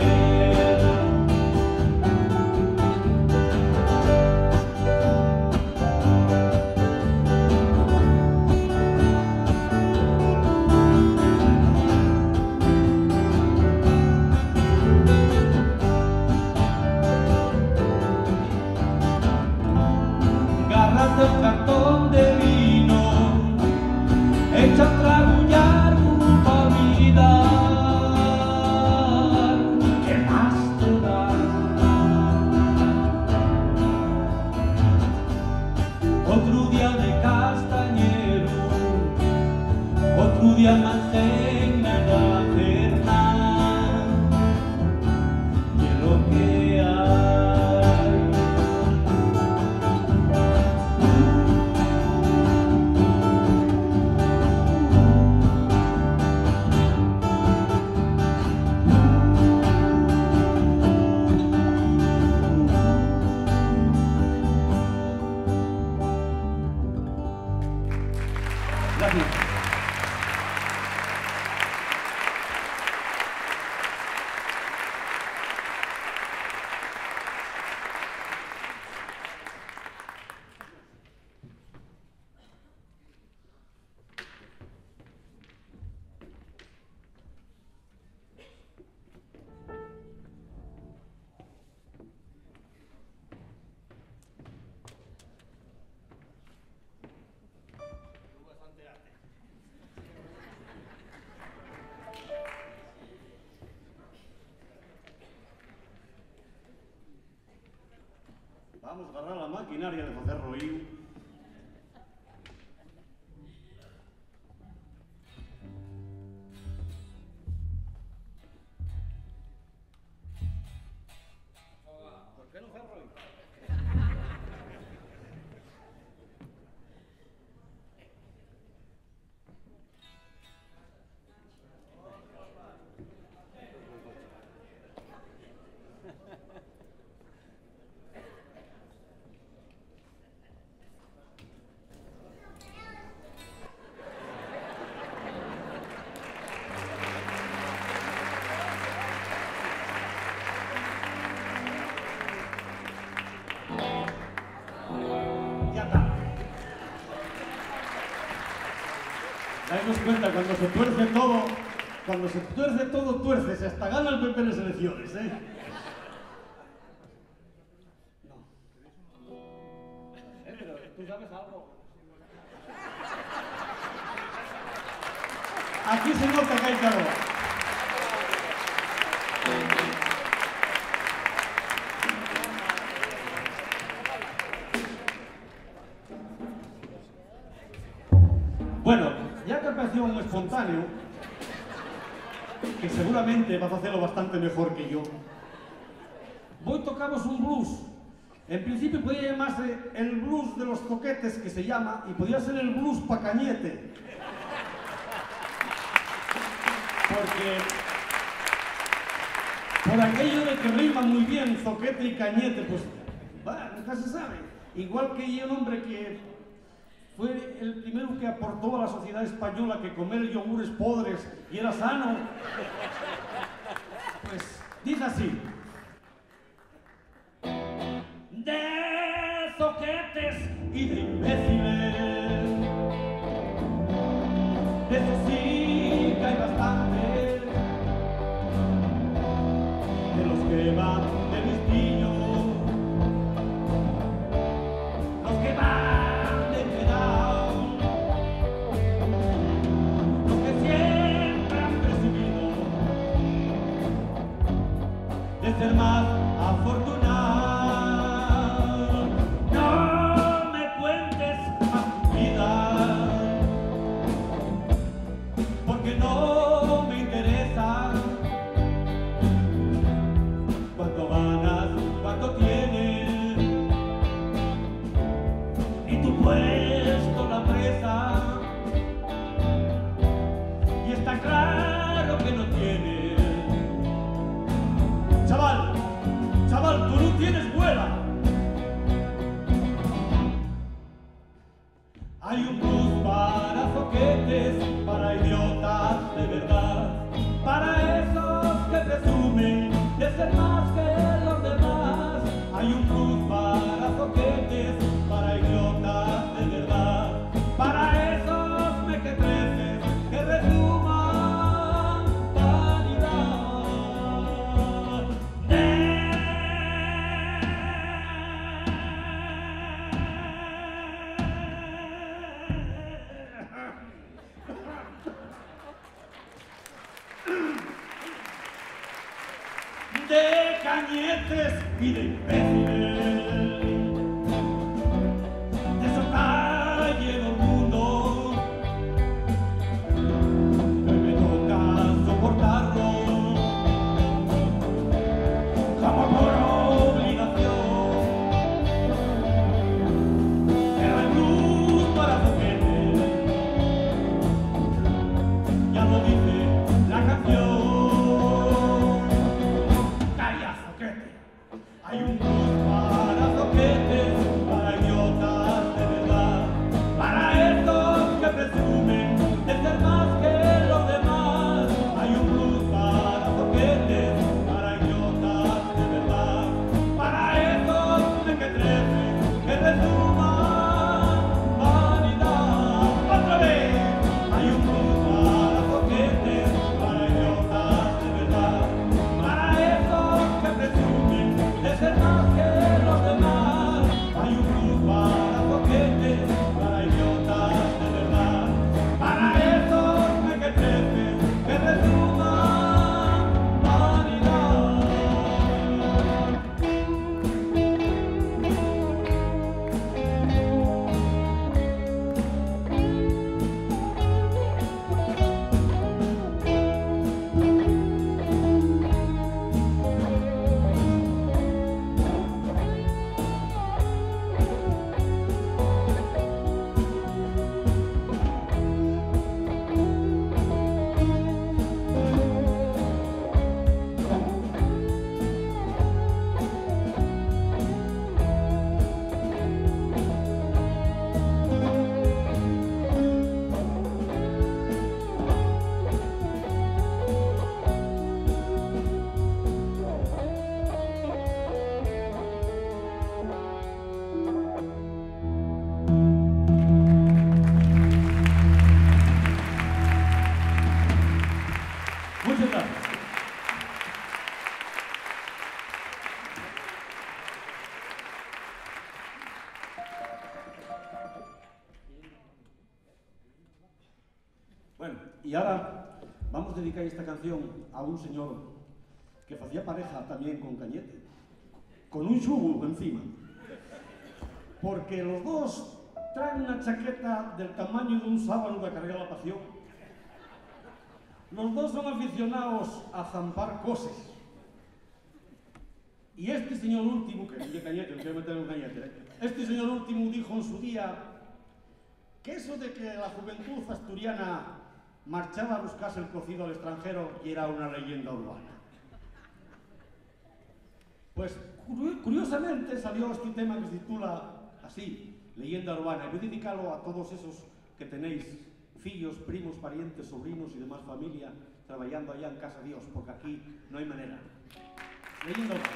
Vamos garrar la maquinaria de facer roíu. ¿Por qué no fue Roy? Ya está. Daimos cuenta, cuando se tuerce todo, cuando se tuerce todo, tuércese, hasta gana el P P en las elecciones, ¿eh? No. No sé, pero ¿tú sabes algo? Aquí se nota que hai calor. Bueno, ya que apareció un espontáneo, que seguramente va a hacerlo bastante mejor que yo, voy a tocaros un blues. En principio podía llamarse el blues de los zoquetes, que se llama, y podía ser el blues pa Cañete. Porque por aquello de que rima muy bien zoquete y cañete, pues, va, nunca se sabe. Igual que hay un hombre que fue el primero que aportó a la sociedad española que comer yogures podres y era sano. Pues, dice así. De zoquetes y de imbéciles, de esos sí que hay bastantes, de los que van de listillos, los que van de enredao, los que siempre han presumido de ser más afortunao. No me cuentes más tu vida, porque no me interesa. Cuánto ganas, cuánto tienes, ni tu puesto la empresa. Y está claro que no tienes. Chaval, chaval, tú no tienes vuela. Hay un blues para zoquetes, para idiotas de verdad, para esos que presumen de ser más que los demás. Hay un blues para zoquetes, para idiotas de verdad, para esos mequetrefes que resuman vanidad. De cañetes y de imbéciles, de eso está lleno el mundo. Que me toca soportarlo como por obligación. Pero hay blues para zoquetes, ya lo dice la canción. Calla, zoquete. Hay un blues para Y ahora vamos a dedicar esta canción a un señor que facía pareja también con Cañete, con un xugu encima, porque los dos traen una chaqueta del tamaño d'un sábanu de cargar la pasión. Los dos son aficionaos a zampar coses. Y este señor últimu, que ye Cañete, no quiero meter un Cañete, ¿eh? Este señor últimu dijo en su día que eso de que la juventud asturiana marchaba a buscarse el cocido al extranjero y era una leyenda urbana. Pues, curi-, curiosamente salió este tema que se titula así, Leyenda Urbana, y voy a dedicarlo a todos esos que tenéis fillos, primos, parientes, sobrinos y demás familia trabajando allá en casa Dios, porque aquí no hay manera. Leyenda Urbana.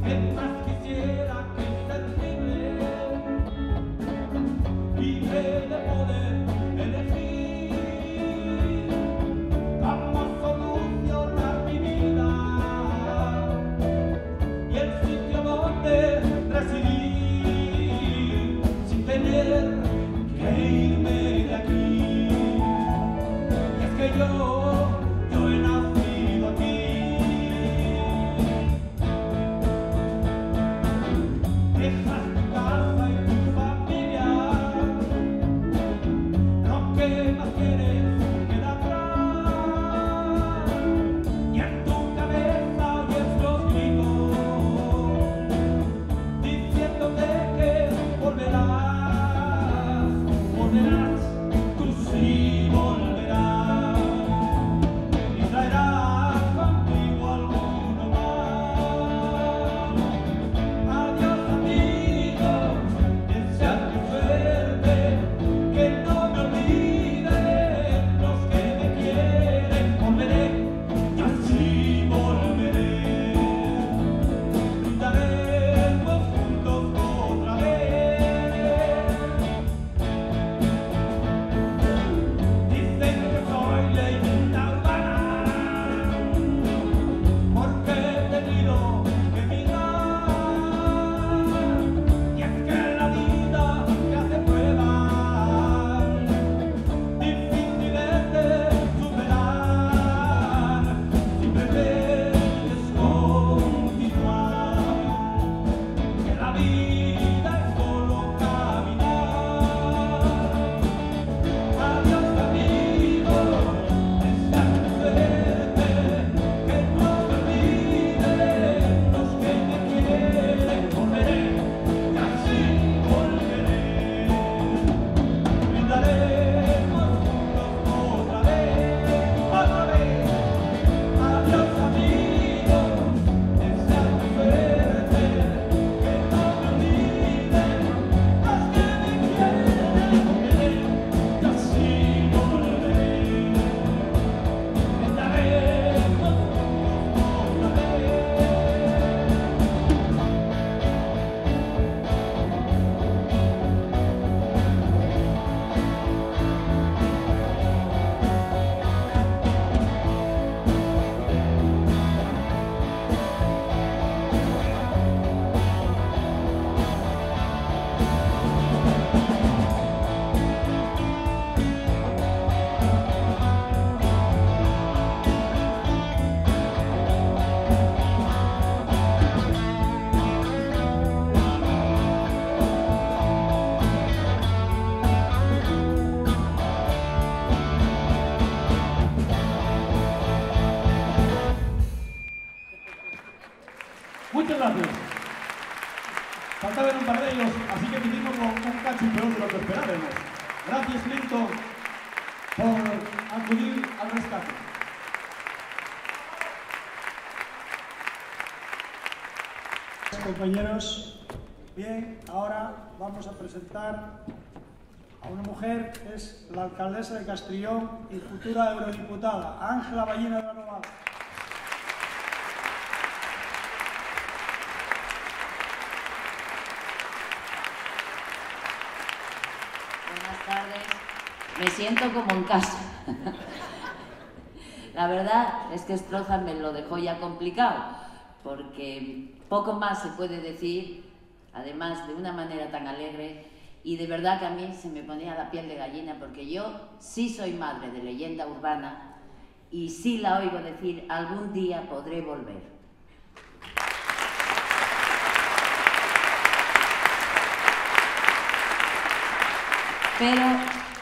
¿Qué más quisiera que ser libre, libre de poder elegir cómo solucionar mi vida y el sitio donde residir sin tener que irme de aquí? Y es que yo, yo he nacido aquí. Dejas tu casa y tu familia, lo que más quieres queda atrás. Y en tu cabeza oyes los gritos diciéndote que volverás, volverás, tú sí volverás. Y traerás contigo alguno más. Adiós, amigos, desearte suerte, que no me olviden los que me quieren. Volveré, yo sí volveré. Brindaremos juntos otra vez. Dicen que soy leyenda urbana, porque he tenido que emigrar. Y es que la vida te hace pruebas difíciles de superar, si pretendes continuar. Que la vida es solo caminar. Adiós, amigo, desearte suerte, que no me olviden los que me quieren. Volveré, y así volveré. Brindaremos juntos otra vez, otra vez. Adiós, amigos, desearte suerte, que no me olviden los que me quieren. Y así volveré, brindaremos juntos otra vez. Muchas gracias. Faltaban un par d'ellos, así que fizímoslo un cachu peor de lo que esperábamos. Gracias, Milton, por acudir al rescate. Compañeros, Bien, ahora vamos a presentar a una mujer que es la alcaldesa de Castrillón y futura eurodiputada, Ángela Ballina de la Novada. Buenas tardes. Me siento como en casa. La verdad es que Estrózame lo dejó ya complicado, porque poco más se puede decir, además de una manera tan alegre, y de verdad que a mí se me ponía la piel de gallina, porque yo sí soy madre de leyenda urbana y sí la oigo decir: "Algún día podré volver". Pero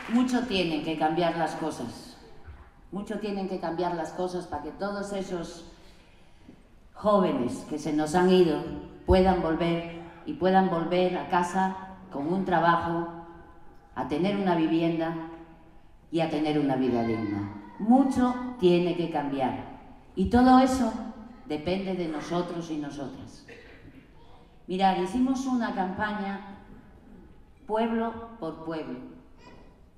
mucho tienen que cambiar las cosas. Mucho tienen que cambiar las cosas para que todos esos jóvenes que se nos han ido puedan volver, y puedan volver a casa con un trabajo, a tener una vivienda y a tener una vida digna. Mucho tiene que cambiar. Y todo eso depende de nosotros y nosotras. Mirad, hicimos una campaña pueblo por pueblo,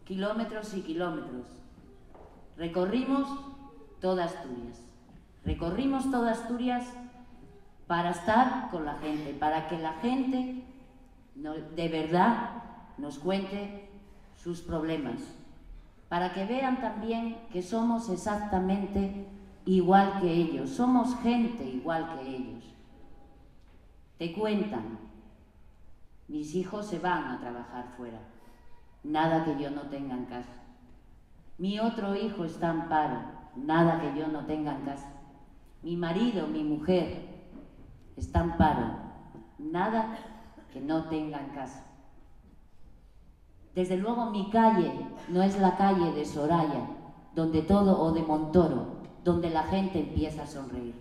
kilómetros y kilómetros. Recorrimos toda Asturias. Recorrimos toda Asturias para estar con la gente, para que la gente no- de verdad nos cuente sus problemas, para que vean también que somos exactamente igual que ellos, somos gente igual que ellos. Te cuentan: "Mis hijos se van a trabajar fuera, nada que yo no tenga en casa. Mi otro hijo está en paro, nada que yo no tenga en casa. Mi marido, mi mujer, está en paro, nada que no tenga en casa. Desde luego mi calle no es la calle de Soraya, donde todo, o de Montoro, donde la gente empieza a sonreír".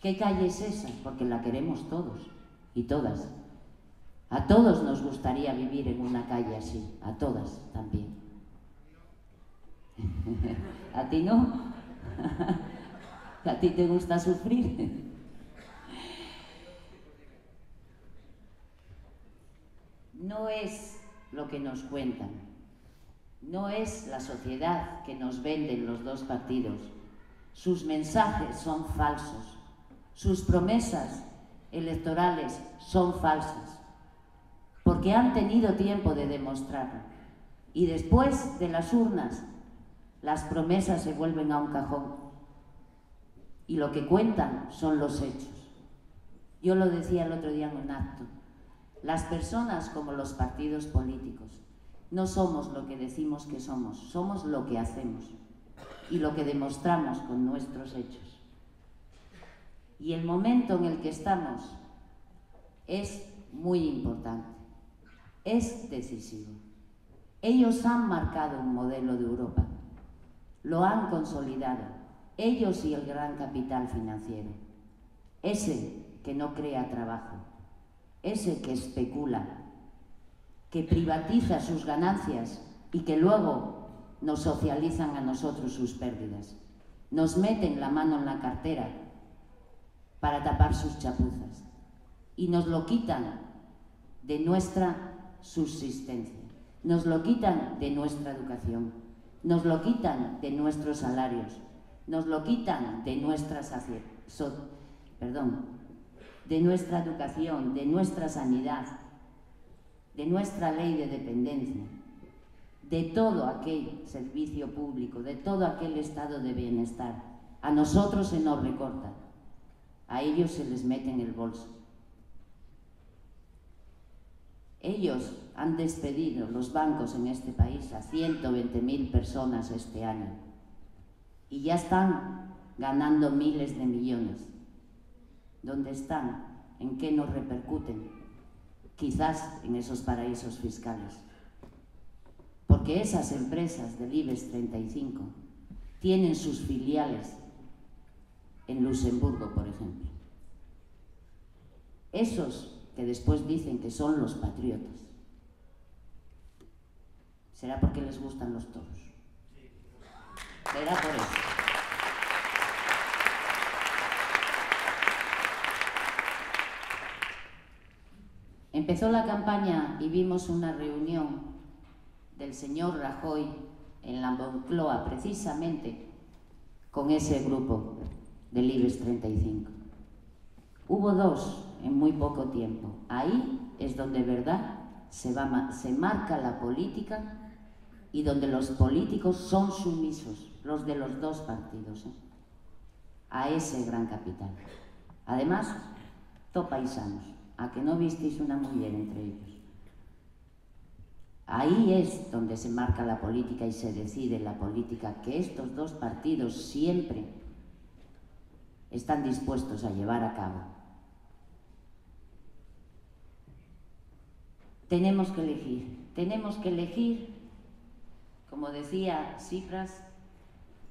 ¿Qué calle es esa? Porque la queremos todos y todas. A todos nos gustaría vivir en una calle así, a todas también. ¿A ti no? ¿A ti te gusta sufrir? No es lo que nos cuentan. No es la sociedad que nos venden los dos partidos. Sus mensajes son falsos. Sus promesas electorales son falsas. Porque han tenido tiempo de demostrarlo. Y después de las urnas, las promesas se vuelven a un cajón. Y lo que cuentan son los hechos. Yo lo decía el otro día en un acto, las personas, como los partidos políticos, no somos lo que decimos que somos, somos lo que hacemos y lo que demostramos con nuestros hechos. Y el momento en el que estamos es muy importante, es decisivo. Ellos han marcado un modelo de Europa, lo han consolidado, ellos y el gran capital financiero, ese que no crea trabajo, ese que especula, que privatiza sus ganancias y que luego nos socializan a nosotros sus pérdidas. Nos meten la mano en la cartera para tapar sus chapuzas y nos lo quitan de nuestra subsistencia, nos lo quitan de nuestra educación, nos lo quitan de nuestros salarios, nos lo quitan de nuestra sacie- so- perdón, de nuestra educación, de nuestra sanidad, de nuestra ley de dependencia, de todo aquel servicio público, de todo aquel estado de bienestar. A nosotros se nos recorta, a ellos se les mete en el bolso. Ellos han despedido los bancos en este país a ciento veinte mil personas este año y ya están ganando miles de millones. ¿Dónde están? ¿En qué nos repercuten? Quizás en esos paraísos fiscales. Porque esas empresas del ibex treinta y cinco tienen sus filiales en Luxemburgo, por ejemplo. Esos que después dicen que son los patriotas. Será porque les gustan los toros. Será por eso. Empezó la campaña y vimos una reunión del señor Rajoy en la Moncloa, precisamente con ese grupo del IBEX treinta y cinco. Hubo dos en muy poco tiempo. Ahí es donde, verdad, se va ma-, se marca la política y donde los políticos son sumisos, los de los dos partidos, ¿eh? A ese gran capital. Además, to paisanos, a que no visteis una mujer entre ellos. Ahí es donde se marca la política y se decide la política que estos dos partidos siempre están dispuestos a llevar a cabo. Tenemos que elegir, tenemos que elegir, como decía Tsipras,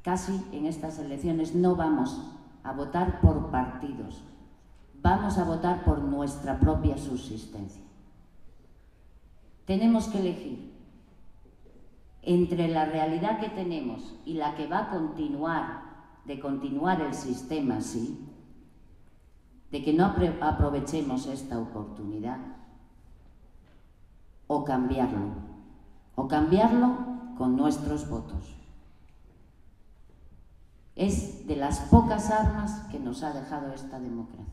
casi en estas elecciones no vamos a votar por partidos, vamos a votar por nuestra propia subsistencia. Tenemos que elegir entre la realidad que tenemos y la que va a continuar, de continuar el sistema así, de que no apre-, aprovechemos esta oportunidad, o cambiarlo, o cambiarlo con nuestros votos. Es de las pocas armas que nos ha dejado esta democracia.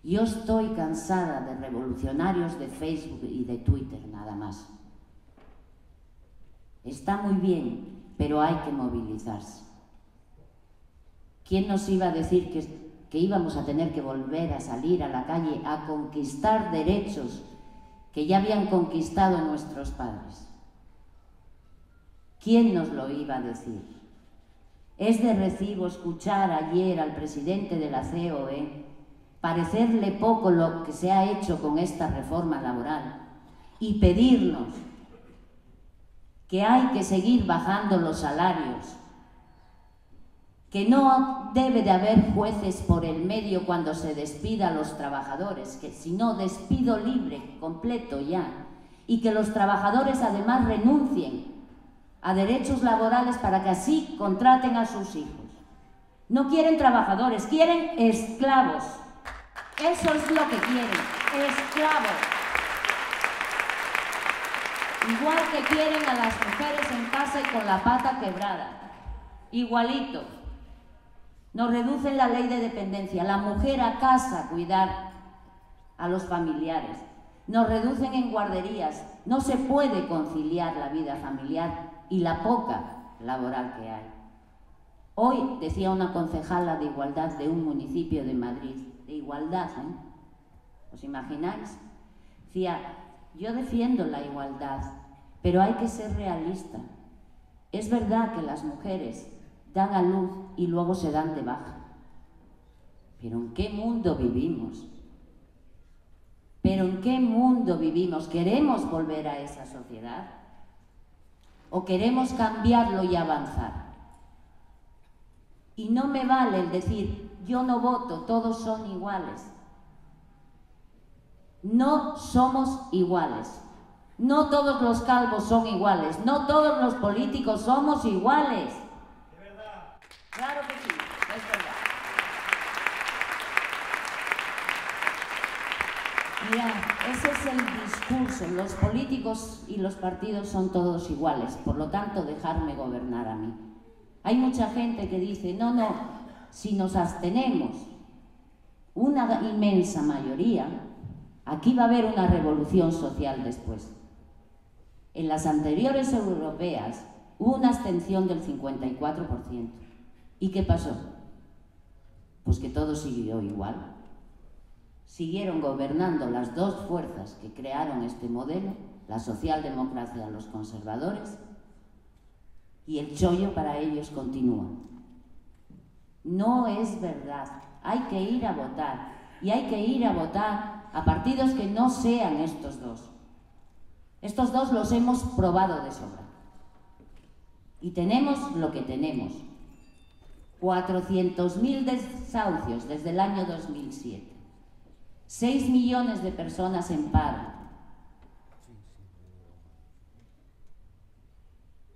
Yo estoy cansada de revolucionarios de Facebook y de Twitter, nada más. Está muy bien, pero hay que movilizarse. ¿Quién nos iba a decir que, que íbamos a tener que volver a salir a la calle a conquistar derechos que ya habían conquistado nuestros padres? ¿Quién nos lo iba a decir? Es de recibo escuchar ayer al presidente de la COE parecerle poco lo que se ha hecho con esta reforma laboral y pedirnos que hay que seguir bajando los salarios, que no debe de haber jueces por el medio cuando se despida a los trabajadores, que si no, despido libre, completo ya, y que los trabajadores además renuncien a derechos laborales para que así contraten a sus hijos. No quieren trabajadores, quieren esclavos. Eso es lo que quieren, esclavos. Igual que quieren a las mujeres en casa y con la pata quebrada. Igualito. Nos reducen la ley de dependencia, la mujer a casa a cuidar a los familiares. Nos reducen en guarderías. No se puede conciliar la vida familiar y la poca laboral que hay. Hoy decía una concejala de igualdad de un municipio de Madrid, de igualdad, ¿eh? ¿Os imagináis? Decía, yo defiendo la igualdad, pero hay que ser realista. Es verdad que las mujeres dan a luz y luego se dan de baja. Pero ¿en qué mundo vivimos? ¿Pero en qué mundo vivimos? ¿Queremos volver a esa sociedad? ¿O queremos cambiarlo y avanzar? Y no me vale el decir, yo no voto, todos son iguales. No somos iguales. No todos los calvos son iguales. No todos los políticos somos iguales. Claro que sí, es verdad. Mira, ese es el discurso. Los políticos y los partidos son todos iguales, por lo tanto, dejarme gobernar a mí. Hay mucha gente que dice, no, no, si nos abstenemos, una inmensa mayoría, aquí va a haber una revolución social después. En las anteriores europeas hubo una abstención del cincuenta y cuatro por ciento. ¿Y qué pasó? Pues que todo siguió igual. Siguieron gobernando las dos fuerzas que crearon este modelo, la socialdemocracia, los conservadores, y el chollo para ellos continúa. No es verdad. Hay que ir a votar. Y hay que ir a votar a partidos que no sean estos dos. Estos dos los hemos probado de sobra. Y tenemos lo que tenemos. Cuatrocientos mil desahucios desde el año dos mil siete. Seis millones de personas en paro.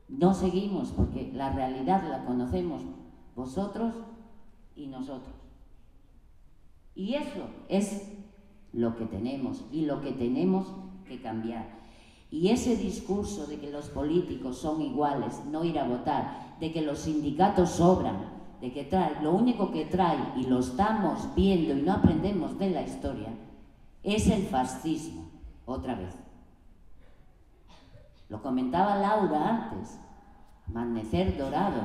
No seguimos, porque la realidad la conocemos vosotros y nosotros. Y eso es lo que tenemos y lo que tenemos que cambiar. Y ese discurso de que los políticos son iguales, no ir a votar, de que los sindicatos sobran, de que trae, lo único que trae, y lo estamos viendo y no aprendemos de la historia, es el fascismo, otra vez. Lo comentaba Laura antes, amanecer dorado.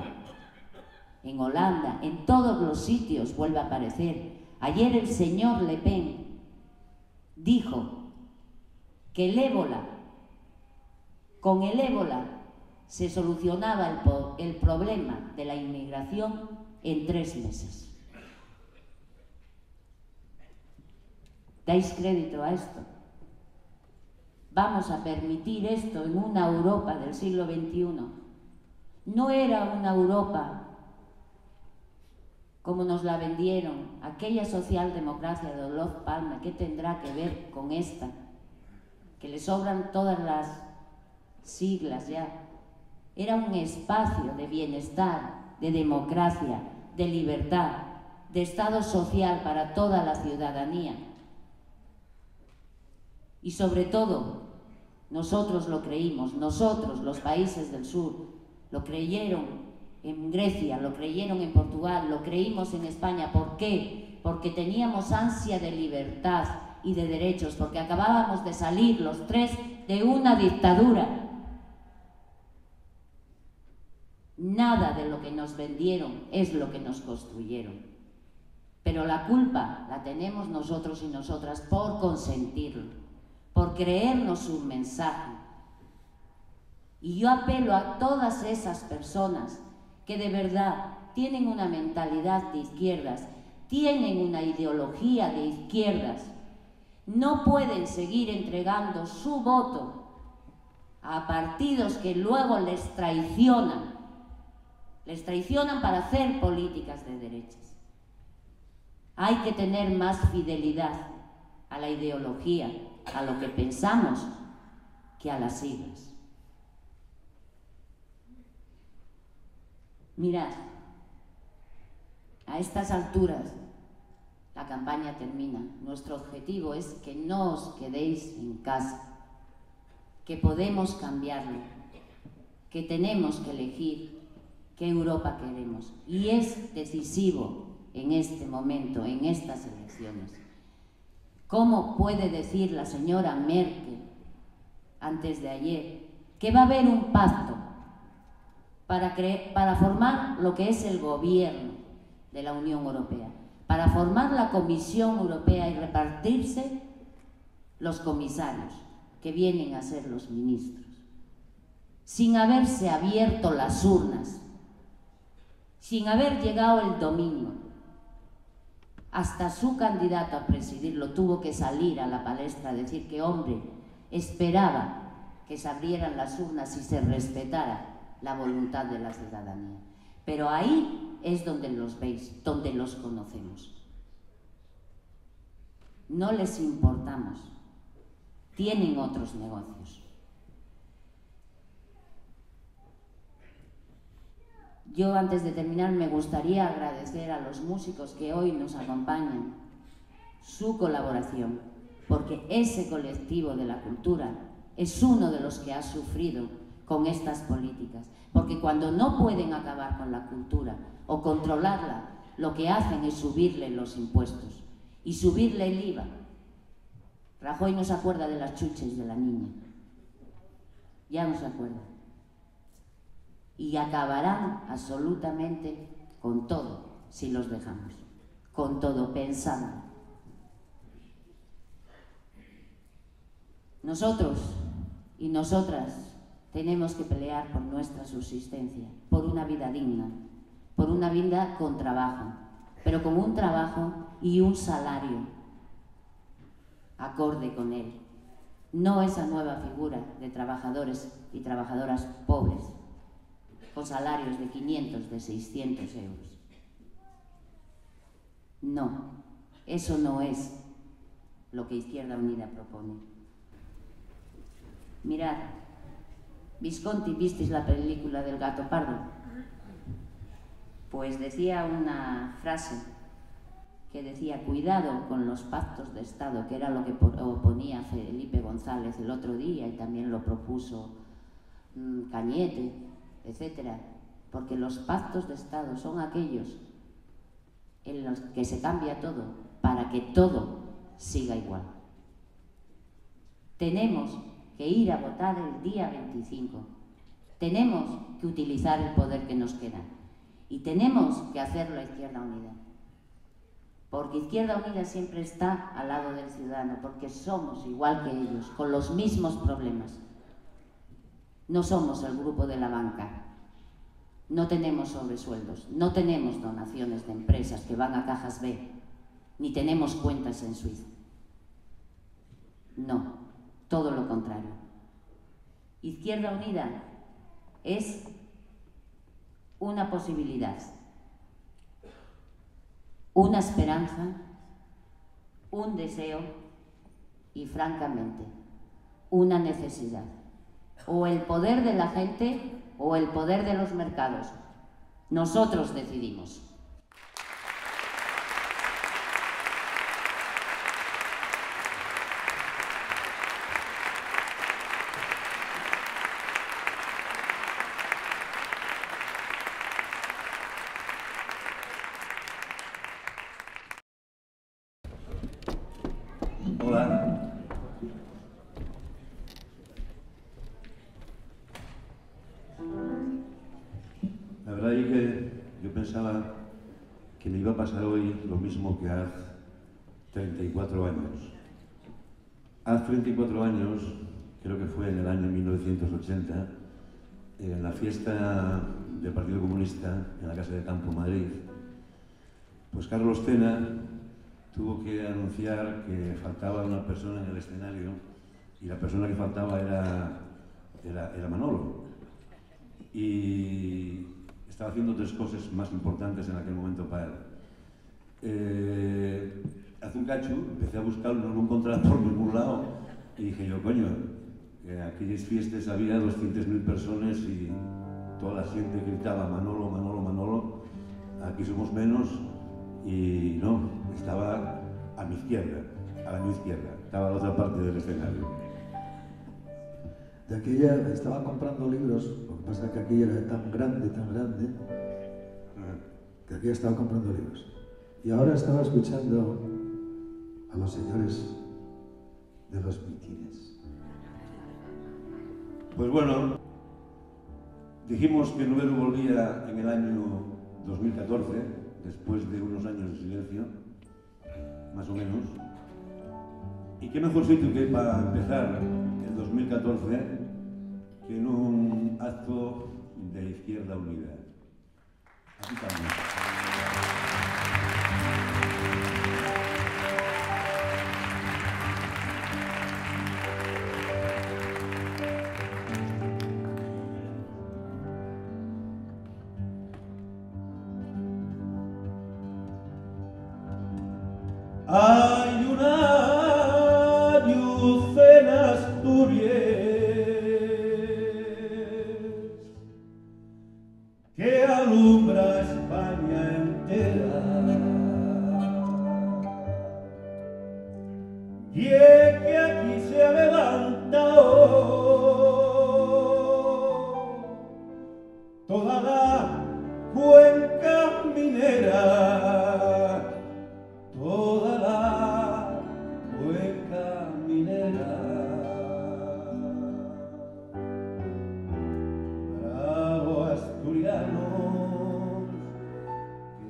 En Holanda, en todos los sitios vuelve a aparecer. Ayer el señor Le Pen dijo que el ébola, con el ébola se solucionaba el po-, el problema de la inmigración en tres meses. ¿Dais crédito a esto? ¿Vamos a permitir esto en una Europa del siglo veintiuno? No era una Europa como nos la vendieron, aquella socialdemocracia de Olof Palme, ¿qué tendrá que ver con esta? Que le sobran todas las siglas ya. Era un espacio de bienestar, de democracia, de libertad, de estado social para toda la ciudadanía. Y sobre todo, nosotros lo creímos, nosotros, los países del sur, lo creyeron en Grecia, lo creyeron en Portugal, lo creímos en España. ¿Por qué? Porque teníamos ansia de libertad y de derechos, porque acabábamos de salir los tres de una dictadura. Nada de lo que nos vendieron es lo que nos construyeron. Pero la culpa la tenemos nosotros y nosotras por consentirlo, por creernos un mensaje. Y yo apelo a todas esas personas que de verdad tienen una mentalidad de izquierdas, tienen una ideología de izquierdas, no pueden seguir entregando su voto a partidos que luego les traicionan. Les traicionan para hacer políticas de derechas. Hay que tener más fidelidad a la ideología, a lo que pensamos, que a las siglas. Mirad, a estas alturas la campaña termina. Nuestro objetivo es que no os quedéis en casa, que podemos cambiarlo, que tenemos que elegir qué Europa queremos. Y es decisivo en este momento, en estas elecciones. ¿Cómo puede decir la señora Merkel antes de ayer que va a haber un pacto para cre-, para formar lo que es el gobierno de la Unión Europea, para formar la Comisión Europea y repartirse los comisarios que vienen a ser los ministros, sin haberse abierto las urnas, sin haber llegado el domingo? Hasta su candidato a presidirlo tuvo que salir a la palestra a decir que, hombre, esperaba que se abrieran las urnas y se respetara la voluntad de la ciudadanía. Pero ahí es donde los veis, donde los conocemos. No les importamos. Tienen otros negocios. Yo, antes de terminar, me gustaría agradecer a los músicos que hoy nos acompañan su colaboración, porque ese colectivo de la cultura es uno de los que ha sufrido con estas políticas, porque cuando no pueden acabar con la cultura o controlarla, lo que hacen es subirle los impuestos y subirle el IVA. Rajoy no se acuerda de las chuches de la niña. Ya no se acuerda. Y acabarán absolutamente con todo si los dejamos. Con todo, pensando. Nosotros y nosotras tenemos que pelear por nuestra subsistencia, por una vida digna, por una vida con trabajo, pero con un trabajo y un salario acorde con él. No esa nueva figura de trabajadores y trabajadoras pobres, con salarios de quinientos, de seiscientos euros. No, eso no es lo que Izquierda Unida propone. Mirad, Visconti, ¿visteis la película del gato pardo? Pues decía una frase que decía: "Cuidado con los pactos de Estado", que era lo que po-, oponía Felipe González el otro día y también lo propuso, mm, Cañete, etcétera, porque los pactos de Estado son aquellos en los que se cambia todo para que todo siga igual. Tenemos que ir a votar el día veinticinco. Tenemos que utilizar el poder que nos queda. Y tenemos que hacerlo a Izquierda Unida. Porque Izquierda Unida siempre está al lado del ciudadano, porque somos igual que ellos, con los mismos problemas. No somos el grupo de la banca. No tenemos sobresueldos, no tenemos donaciones de empresas que van a cajas B, ni tenemos cuentas en Suiza. No, todo lo contrario. Izquierda Unida es una posibilidad, una esperanza, un deseo y, francamente, una necesidad. O el poder de la gente o el poder de los mercados. Nosotros decidimos. Hola. La verdad es que yo pensaba que me iba a pasar hoy lo mismo que hace treinta y cuatro años. Hace treinta y cuatro años, creo que fue en el año mil novecientos ochenta, en la fiesta del Partido Comunista en la Casa de Campo, Madrid, pues Carlos Tena tuvo que anunciar que faltaba una persona en el escenario y la persona que faltaba era, era, era Manolo. Y estaba haciendo tres cosas más importantes en aquel momento para él. Eh, hace un cacho empecé a buscarlo, no lo encontraba por ningún lado y dije yo, coño, en aquelles fiestes había doscientas mil personas y toda la xente gritaba: "Manolo, Manolo, Manolo". Aquí somos menos y no, estaba a mi izquierda, a la mi izquierda, estaba a la otra parte del escenario. De aquella estaba comprando libros, lo que pasa es que aquí era tan grande, tan grande, que aquí estaba comprando libros. Y ahora estaba escuchando a los señores de los mitines. Pues bueno, dijimos que Nueru volvía en el año dos mil catorce, después de unos años de silencio, más o menos. Y qué mejor sitio que para empezar el dos mil catorce que en un acto de Izquierda Unida. Aquí estamos. Hai una lluz en Asturies que alumbra España entera, y es que aquí se ha levantado toda la cuenca minera, toda la cuenca minera. Bravo asturianos,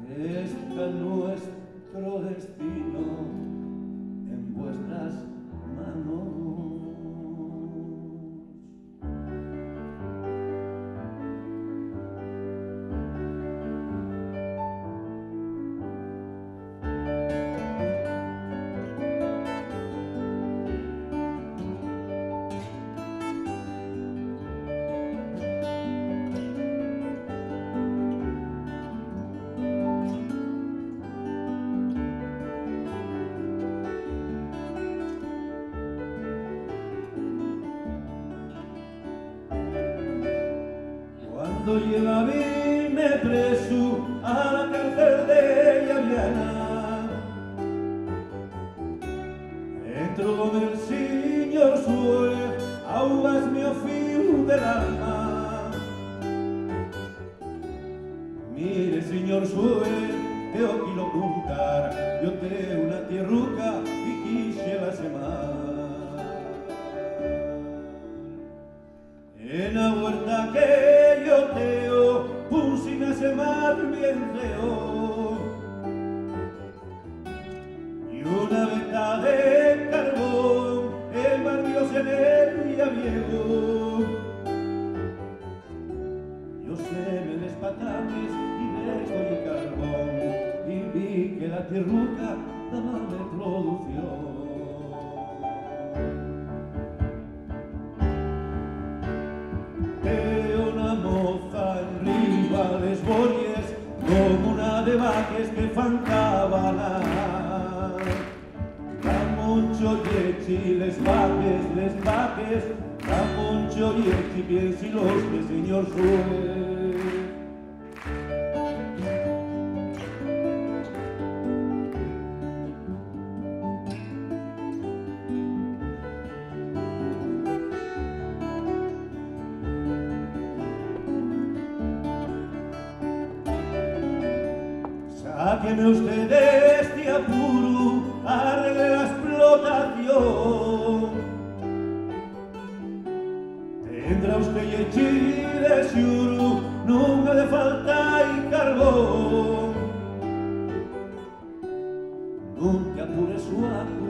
que está nuestro destino en vuestras manos. Cuando llevabime presu a la cárcel de Llaviana, Tro del señor xuez, auvásme o fíu del alma. Mire, señor xuez, teo quilo cuntar, yo teo una tierruca y quíxela semar. Ena huerta que yo teo, púnsime a semar bien feo. Y una veta de carbón, el barrio se le viego. Yo semé les patates y recollí carbón, y vi que la tierruca daba de producción. Teo una moza enriba les bories, como una de vaques que fan cabanas. Da muncho llechi les vaques, les vaques, da muncho llechi, piensi los que, señor xuez. Sáqueme usté d'esti apuru, arregle la esplotación. Tendrá usté llechi de xuru, nun ha de faltar carbón. Nun te apures, xuacu,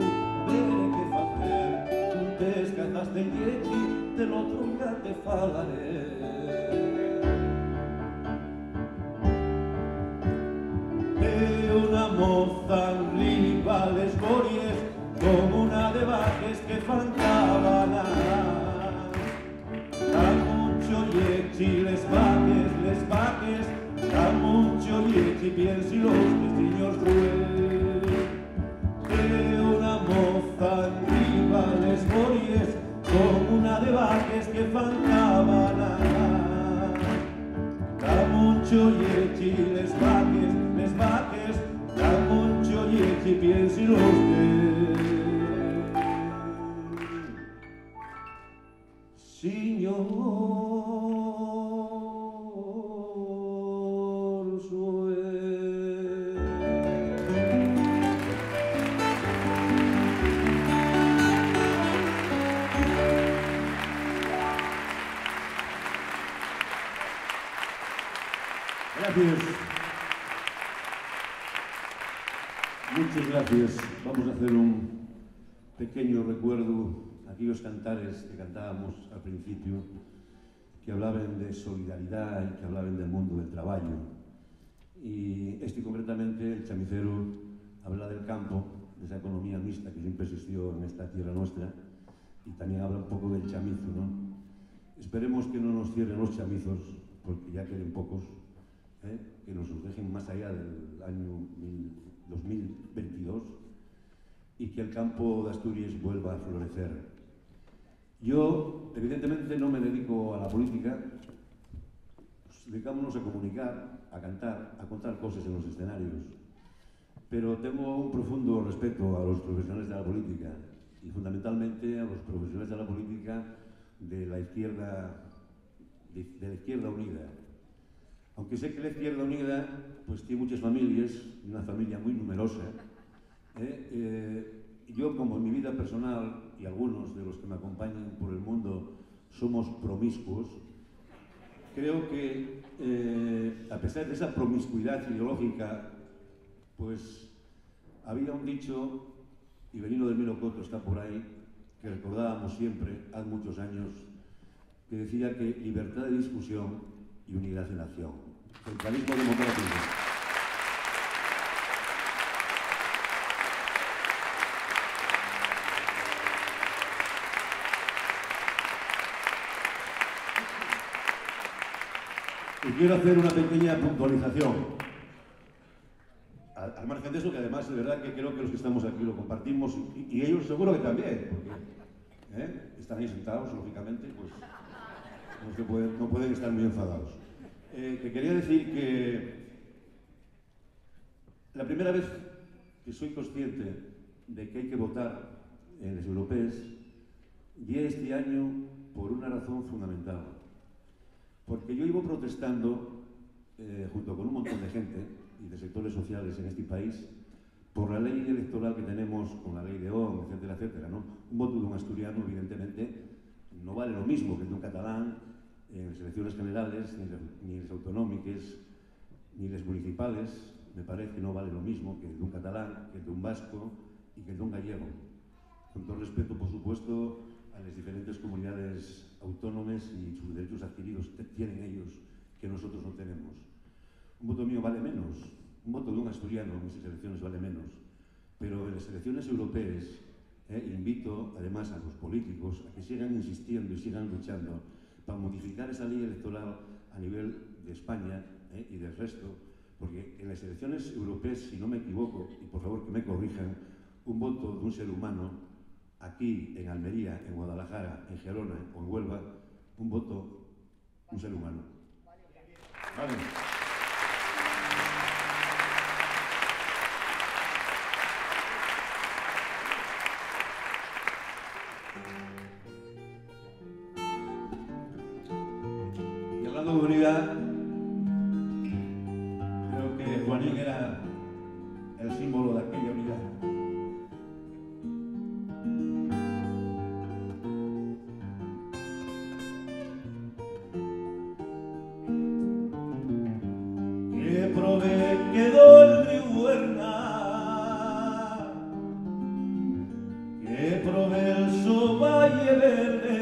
veré qué facer. Nun te escazas de llechi, del otro ya te falaré. Teo una moza enriba les bories, como una de vaques que fan cabanas. Da muncho llechi les vaques, les vaques, da muncho llechi, piensi los que, señor xuez. Teo una moza enriba les bories, como una de vaques que fan cabanas. Da muncho llechi les vaques, les vaques, da muncho llechi, piensi los que. Señor xuez. Gracias. Muchas gracias. Vamos a hacer un pequeño recuerdo a aquellos cantares que cantábamos al principio, que hablaban de solidaridad y que hablaban del mundo del trabajo. Y este concretamente, el chamicero, habla del campo, de esa economía mixta que siempre existió en esta tierra nuestra, y también habla un poco del chamizo, ¿no? Esperemos que no nos cierren los chamizos, porque ya queden pocos, ¿eh? Que nos los dejen más allá del año mil, dos mil veintidós, y que el campo de Asturias vuelva a florecer. Yo, evidentemente, no me dedico a la política. Dedicámonos a comunicar, a cantar, a contar cosas en los escenarios. Pero tengo un profundo respeto a los profesionales de la política y fundamentalmente a los profesionales de la política de la izquierda, de, de la Izquierda Unida. Aunque sé que la Izquierda Unida, pues, tiene muchas familias, una familia muy numerosa, ¿eh? Eh, yo, como en mi vida personal y algunos de los que me acompañan por el mundo somos promiscuos, creo que, eh, a pesar de esa promiscuidad ideológica, pues había un dicho, y Benigno del Milo Coto está por ahí, que recordábamos siempre, hace muchos años, que decía que libertad de discusión y unidad en acción. Centralismo democrático. Y quiero hacer una pequeña puntualización. Al, al margen de eso, que además de verdad que creo que los que estamos aquí lo compartimos, y, y ellos seguro que también, porque, ¿eh? Están ahí sentados, lógicamente, pues no se pueden, no pueden estar muy enfadados. Eh, te quería decir que la primera vez que soy consciente de que hay que votar en les europees, ye esti añu por una razón fundamental. Porque yo llevo protestando, eh, junto con un montón de gente y de sectores sociales en este país, por la ley electoral que tenemos, con la ley de O O M, etcétera, etcétera, ¿no? Un voto d'un asturiano, evidentemente, no vale lo mismo que el d'un catalán en les elecciones generales, ni les, ni les autonómiques, ni les municipales. Me parece que no vale lo mismo que el d'un catalán, que el d'un vasco y que el d'un gallego. Con todo respeto, por supuesto, a les diferentes comunidades autónomes y sus derechos adquiridos que tienen ellos, que nosotros no tenemos. Un voto mío vale menos, un voto d'un asturiano en esas elecciones vale menos, pero en las elecciones europeas, eh, invito además a los políticos a que sigan insistiendo y sigan luchando pa modificar esa ley electoral a nivel de España, eh, y del resto, porque en las elecciones europeas, si no me equivoco, y por favor que me corrijan, un voto d'un ser humano aquí en Almería, en Guadalajara, en Gerona o en Huelva, un voto, un ser humano. Vale. Y hablando de unidad, creo que Juanín era el símbolo de aquella unidad. Que prove quedó el ríu Huerna, que prove el so valle verde,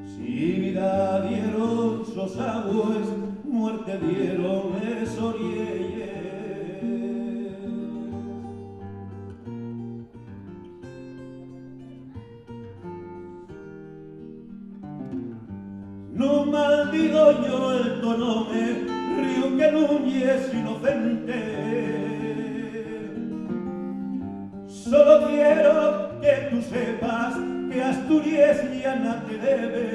si vida dieron sos agües, muerte dieron les orielles. Nun maldigo yo el to nome, ríu que nun yes inocente. Solo quiero que tú sepas que Asturies ya na te debe.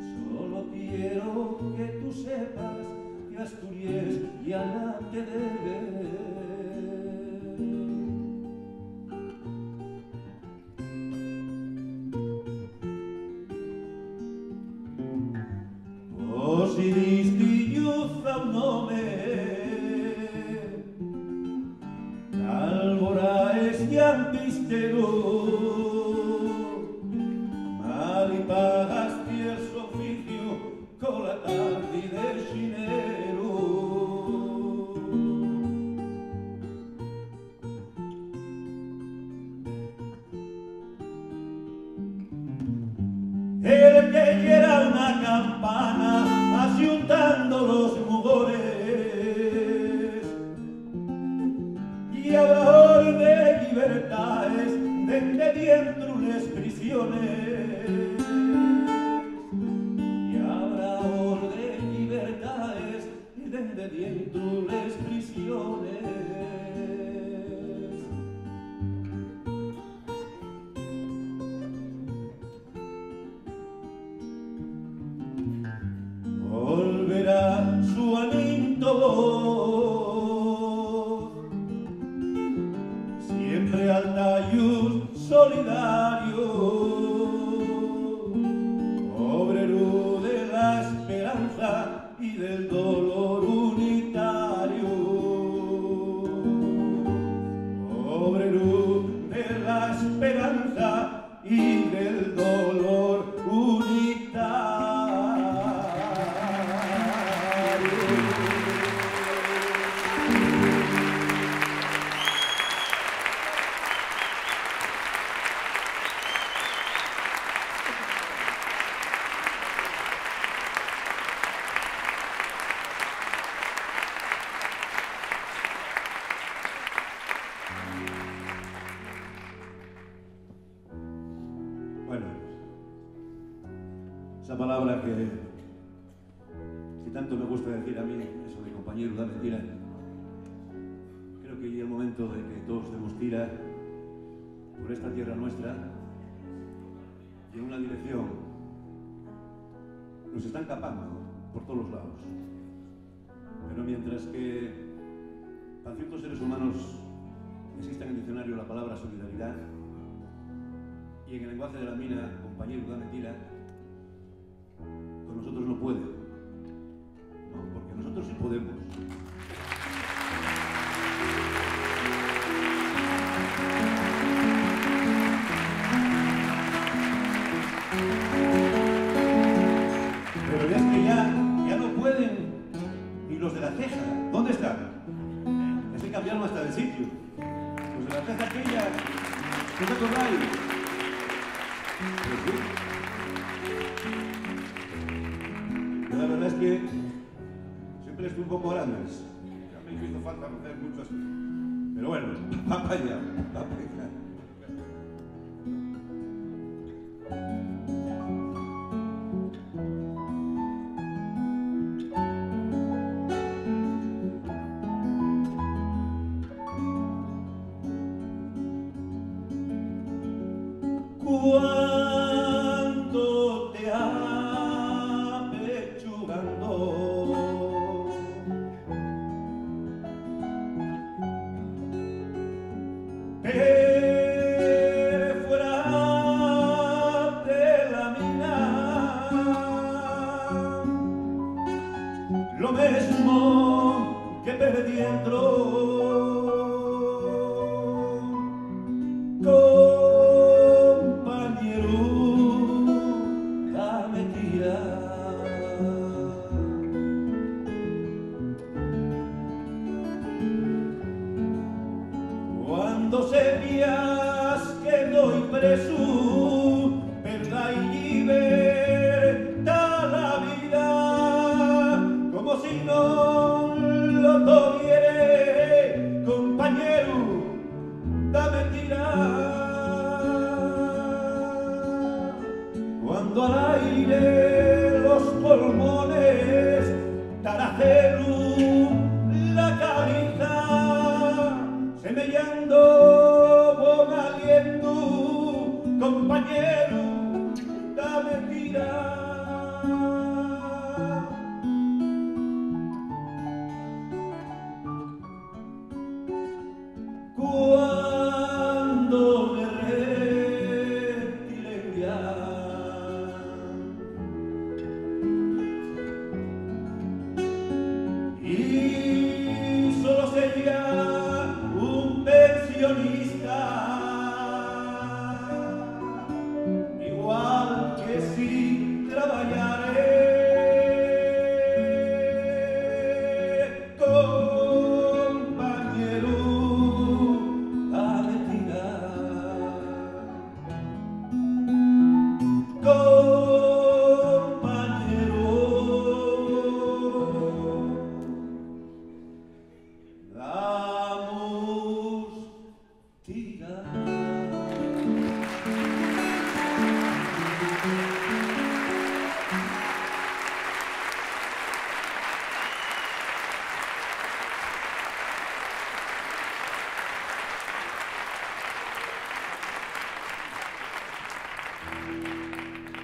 Solo quiero que tú sepas que Asturies ya na te debe. Pos y disti lluz a un home, Alboraes y Ampisteru, mal y pagas tierso oficio, cola tardi de xineru. El que yera una campana, axuntando los mugores, y abra orde llibertaes dende dientru les prisiones, y abra orde llibertaes dende dientru les prisiones. Volverá su aninto voz, siempre altayuz solidario, obreru de la esperanza y del dolor unitario, obreru de la esperanza y del dolor unitario. Bueno, esa palabra que, que tanto me gusta decir a mí, eso de compañeru, dame tira, creo que llega el momento de que todos demos tira por esta tierra nuestra y en una dirección. Nos están capando por todos los lados. Pero mientras que Para ciertos seres humanos existe en el diccionario la palabra solidaridad y en el lenguaje de la mina, compañeru, dame tira, con nosotros no puede. No, porque nosotros sí podemos. Pero es que ya, ya no pueden ni los de la ceja. ¿Dónde están? Ya se cambiaron hasta de sitio. Los de la ceja aquella, ¿no os acordáis? Pues sí. Yo la verdad es que siempre estuve un poco grandes. Ya me hizo falta hacer mucho así. Pero bueno, va para allá, va para allá. Cuando te apechugando, perfuera de la mina, lo mesmo que perdientro, compañeru, dame tira. Cuando sepías que toi presu, perda y libertá la vida, como si non lo tuviere, compañeru, dame tira. Cuando al aire los polmones taracelu la cabeza, semeyando bon alientu, compañeru, dame tira. Cuando me retiren ya y solo sería un pensionista, igual que si trabayare, compañeru, dame tira. Compañeru, damos tira.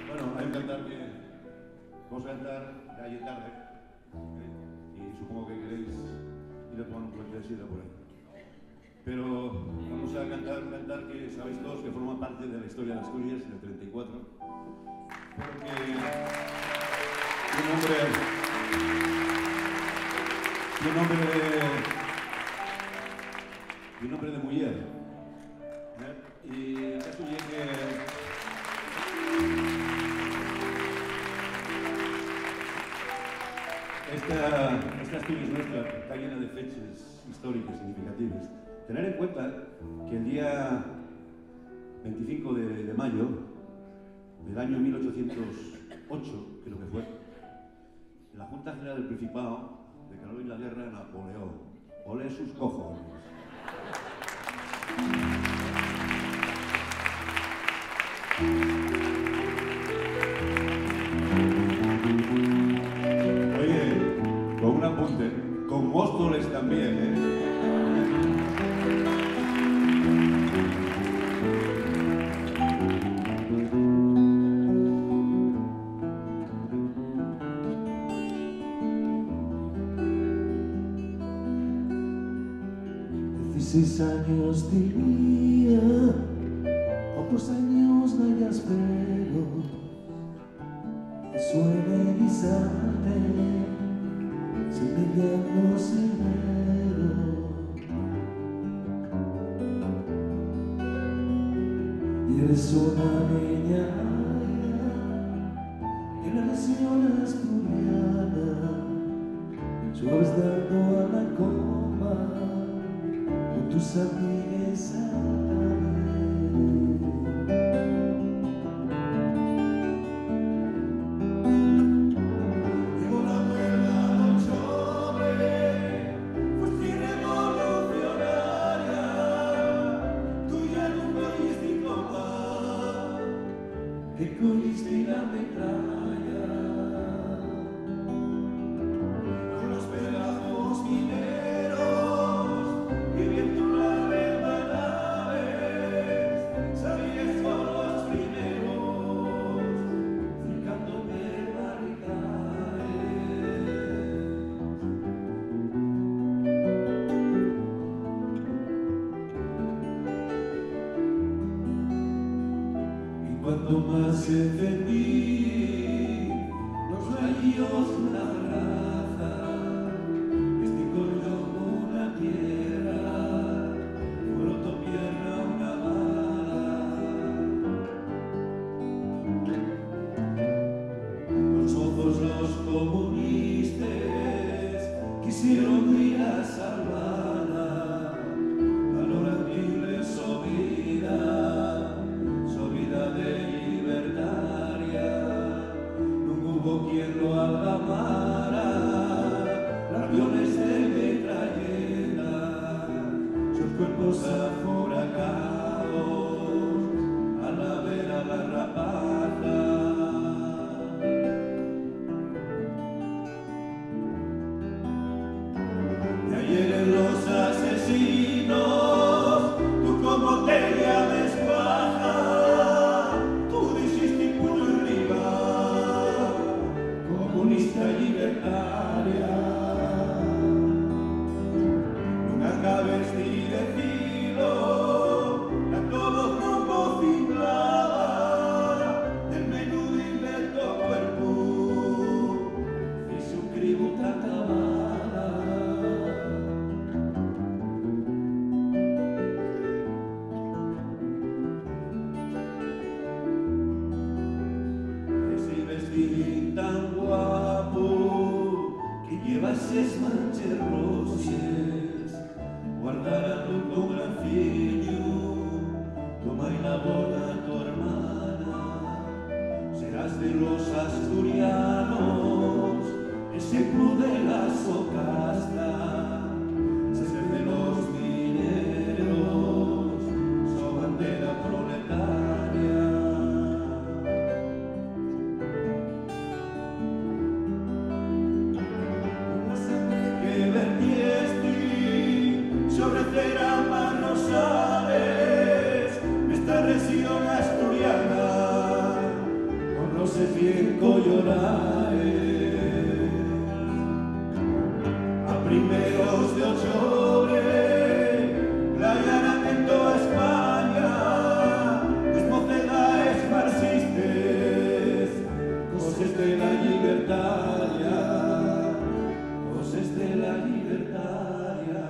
Bueno, hai un cantar que vos cantar, ya ye tarde, ¿eh? Y supongo que queréis ir a tomar un cuento de sidra por ahí. Pero vamos a cantar un cantar que sabéis todos que forma parte de la historia de Asturias del treinta y cuatro. Porque un hombre, un hombre de, un hombre de mujer, ¿eh? Y el caso es que esta, esta Asturias nuestra está llena de fechas históricas significativas. Tener en cuenta que el día veinticinco de, de mayo del año mil ochocientos ocho, creo que fue, la Junta General del Principado declaró la guerra a Napoleón. Olé sus cojones. Oye, con un apunte, con Móstoles también, ¿eh? Seis años tenía, pocos años no ya espero, que suene guisante, semellando silbero. Y eres una niña que la nació asturiana, suaves dando a la comba, con tus amigues saltares. Llegó la huelga, los hombres, fuiste revolucionaria, tú ya nun coyes ni comba, que coyiste la metralla. Con los pedazos mineros, viviendo la rebanares, salíes con los primeros, fricando perbarricales. Y cuanto más encendí los rayos la raza, este color una tierra, por otro pierna una bala. Los mozos, los comunistes, quisieron ir a salvala, valorar libre so vida, so vida de libertaria. Nun hubo quien lo aclamara, raviones de metralleta, sos cuerpos aforacaos a la vera la rapaza. Y ayer en los asesinos, tú como te llames, guaja, tú dijiste puño arriba, comunista libertaria. Nun acabes ni decilo, la todo como cinglaba, del menudín de tu cuerpo. Fixo un cribu tanta mala. Esi vestín tan guapu que lleva eses manches roxes, guardaralo con grafiñu, toma y la bona tu hermana. Serás de los asturianos, exemplu de la so casta, ser de los mineros, so bandera proletaria. Con la sangre que vertiesti, sobre cera más rosales, nesta rexión asturiana, con roses bien colloraes. A primeros de ochobre, clayaran en toa España les mocedaes marxistes, coses de la llibertaria, coses de la llibertaria.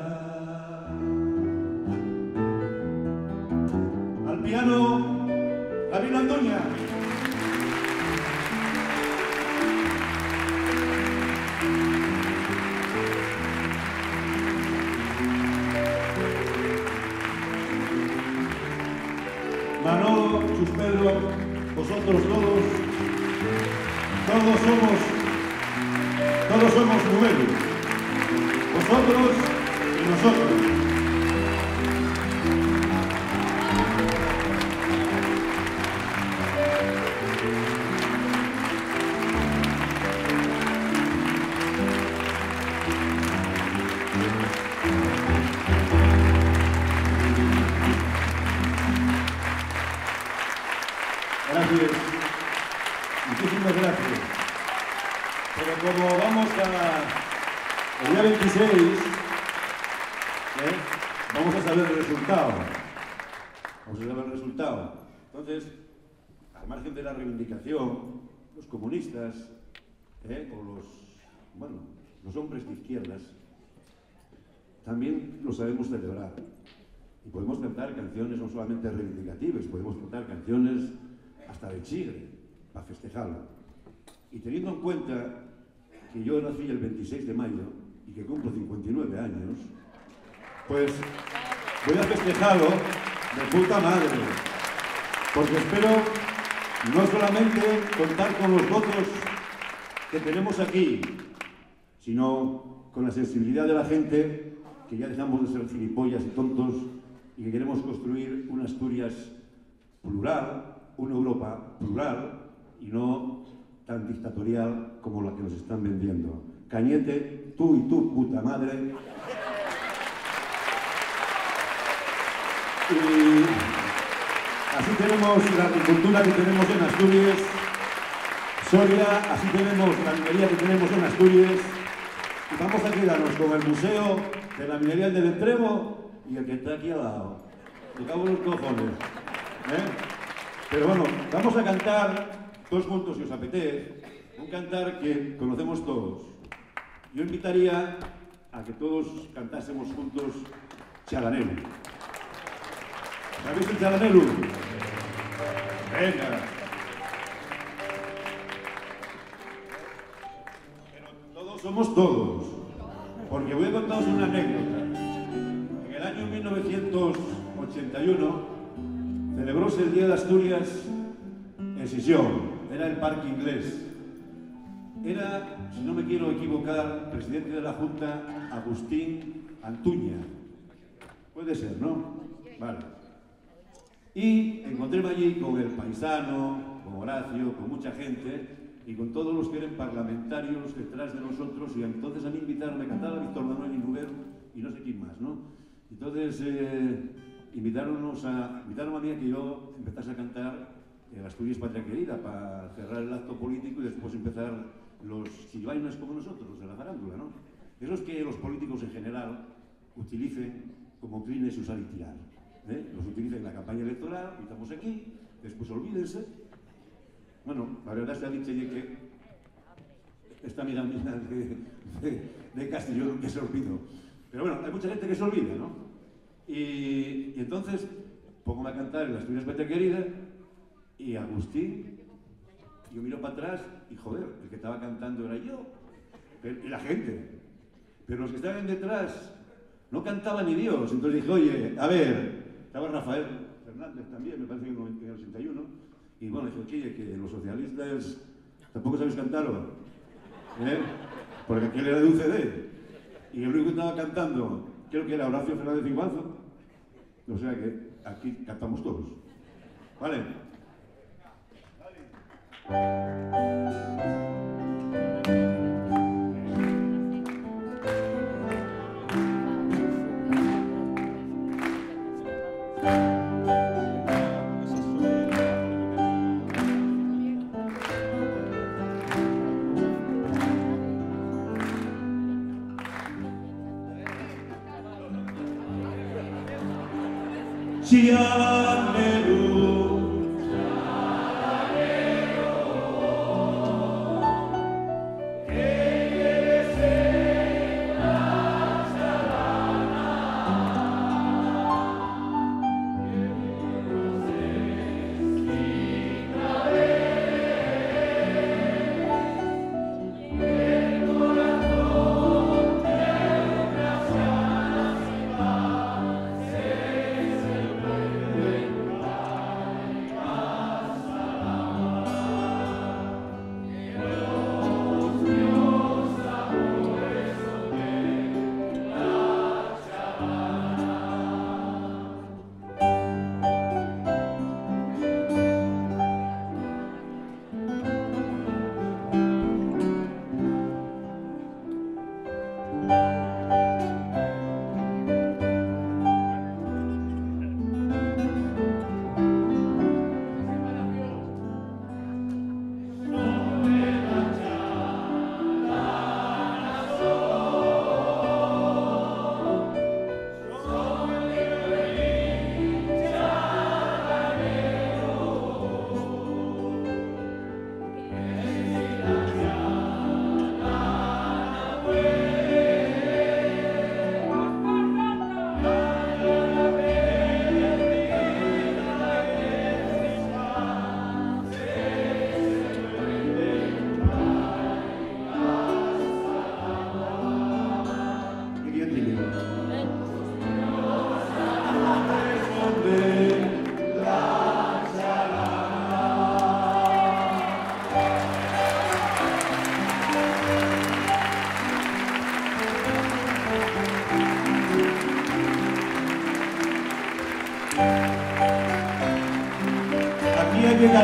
Al piano, Gabriel Anduña. Manolo, Chus Pedro, vosotros todos, todos somos, todos somos Nubelu, vosotros y nosotros. Gracias. Muchísimas gracias. Pero como vamos a, el día veintiséis, ¿eh? Vamos a saber el resultado. Vamos a saber el resultado. Entonces, al margen de la reivindicación, los comunistas, eh, o los, bueno, los hombres de izquierdas, también lo sabemos celebrar. Y podemos cantar canciones no solamente reivindicativas, podemos cantar canciones hasta de chigre, pa festejarlo. Y teniendo en cuenta que yo nací el veintiséis de mayo y que cumplo cincuenta y nueve años, pues voy a festejarlo de puta madre. Porque espero no solamente contar con los votos que tenemos aquí, sino con la sensibilidad de la gente, que ya dejamos de ser gilipollas y tontos y que queremos construir una Asturias plural, una Europa plural y no tan dictatorial como la que nos están vendiendo. Cañete, tú y tu puta madre. Y así tenemos la agricultura que tenemos en Asturias, Soria, así tenemos la minería que tenemos en Asturias, y vamos a quedarnos con el Museo de la Minería del Entrego y el que está aquí al lado. Me cago en los cojones, ¿eh? Pero bueno, vamos a cantar todos juntos, si os apetece, un cantar que conocemos todos. Yo invitaría a que todos cantásemos juntos Chalanelu. ¿Sabéis el Chalanelu? Venga. Pero todos somos todos. Porque voy a contaros una anécdota. En el año mil novecientos ochenta y uno celebróse el Día de Asturias en Xixón. Era el Parque Inglés. Era, si no me quiero equivocar, presidente de la Junta Agustín Antuña. Puede ser, ¿no? Vale. Y encontréme allí con el paisano, con Horacio, con mucha gente y con todos los que eran parlamentarios detrás de nosotros, y entonces a mí invitaron a cantar a Víctor Manuel Lluvero y no sé quién más, ¿no? Entonces, eh, invitáronnos a, invitaron a mí a que yo empezase a cantar el Asturias Patria Querida para cerrar el acto político y después empezar los chilbaines como nosotros, los de la farándula, ¿no? Esos que los políticos en general utilicen como Kleenex usar y tirar, ¿eh? Los utilicen en la campaña electoral, y estamos aquí, después olvídense. Bueno, la verdad se ha dicho ya que esta amiga mía de, de, de Castellón que se olvidó. Pero bueno, hay mucha gente que se olvida, ¿no? Y, y entonces, pongo a cantar en Asturias Patria Querida, y Agustín, yo miro para atrás y, joder, el que estaba cantando era yo, pero, y la gente. Pero los que estaban detrás no cantaban ni Dios. Entonces dije, oye, a ver, estaba Rafael Fernández también, me parece que en el noventa, en el ochenta y uno, y bueno, dije, oye, que los socialistas tampoco sabéis cantar, ¿o? ¿Eh? Porque aquel era de U C D, y el único que estaba cantando, creo que era Horacio Fernández Iguazo. O sea que aquí cantamos todos. ¿Vale?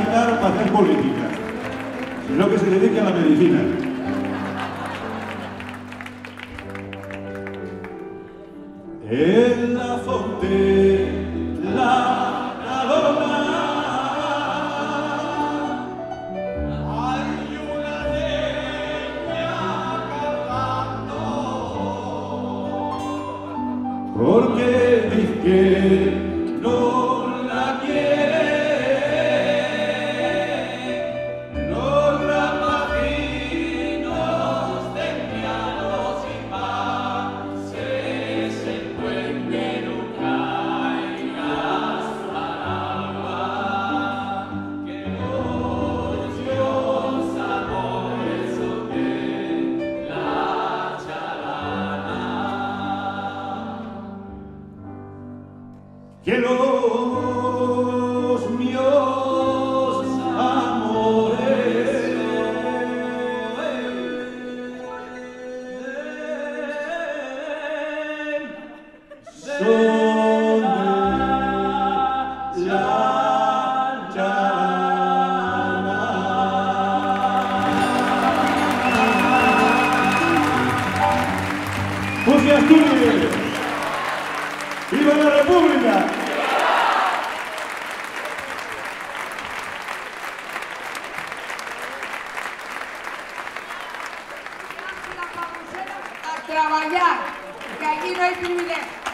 dedicar pa hacer política, sino que se dedique a la medicina. En la fonte, la Cadona, hai una neña cantando, porque diz que non la quiere, los rapacinos tendrían los y pa se se encuentren un caigas para agua, que los dios amores son de la chalana. Que los míos amores son de la Chalana. ¡Fusi Asturias! ¡Viva la República! A trabayar, que aquí no hai privilegios.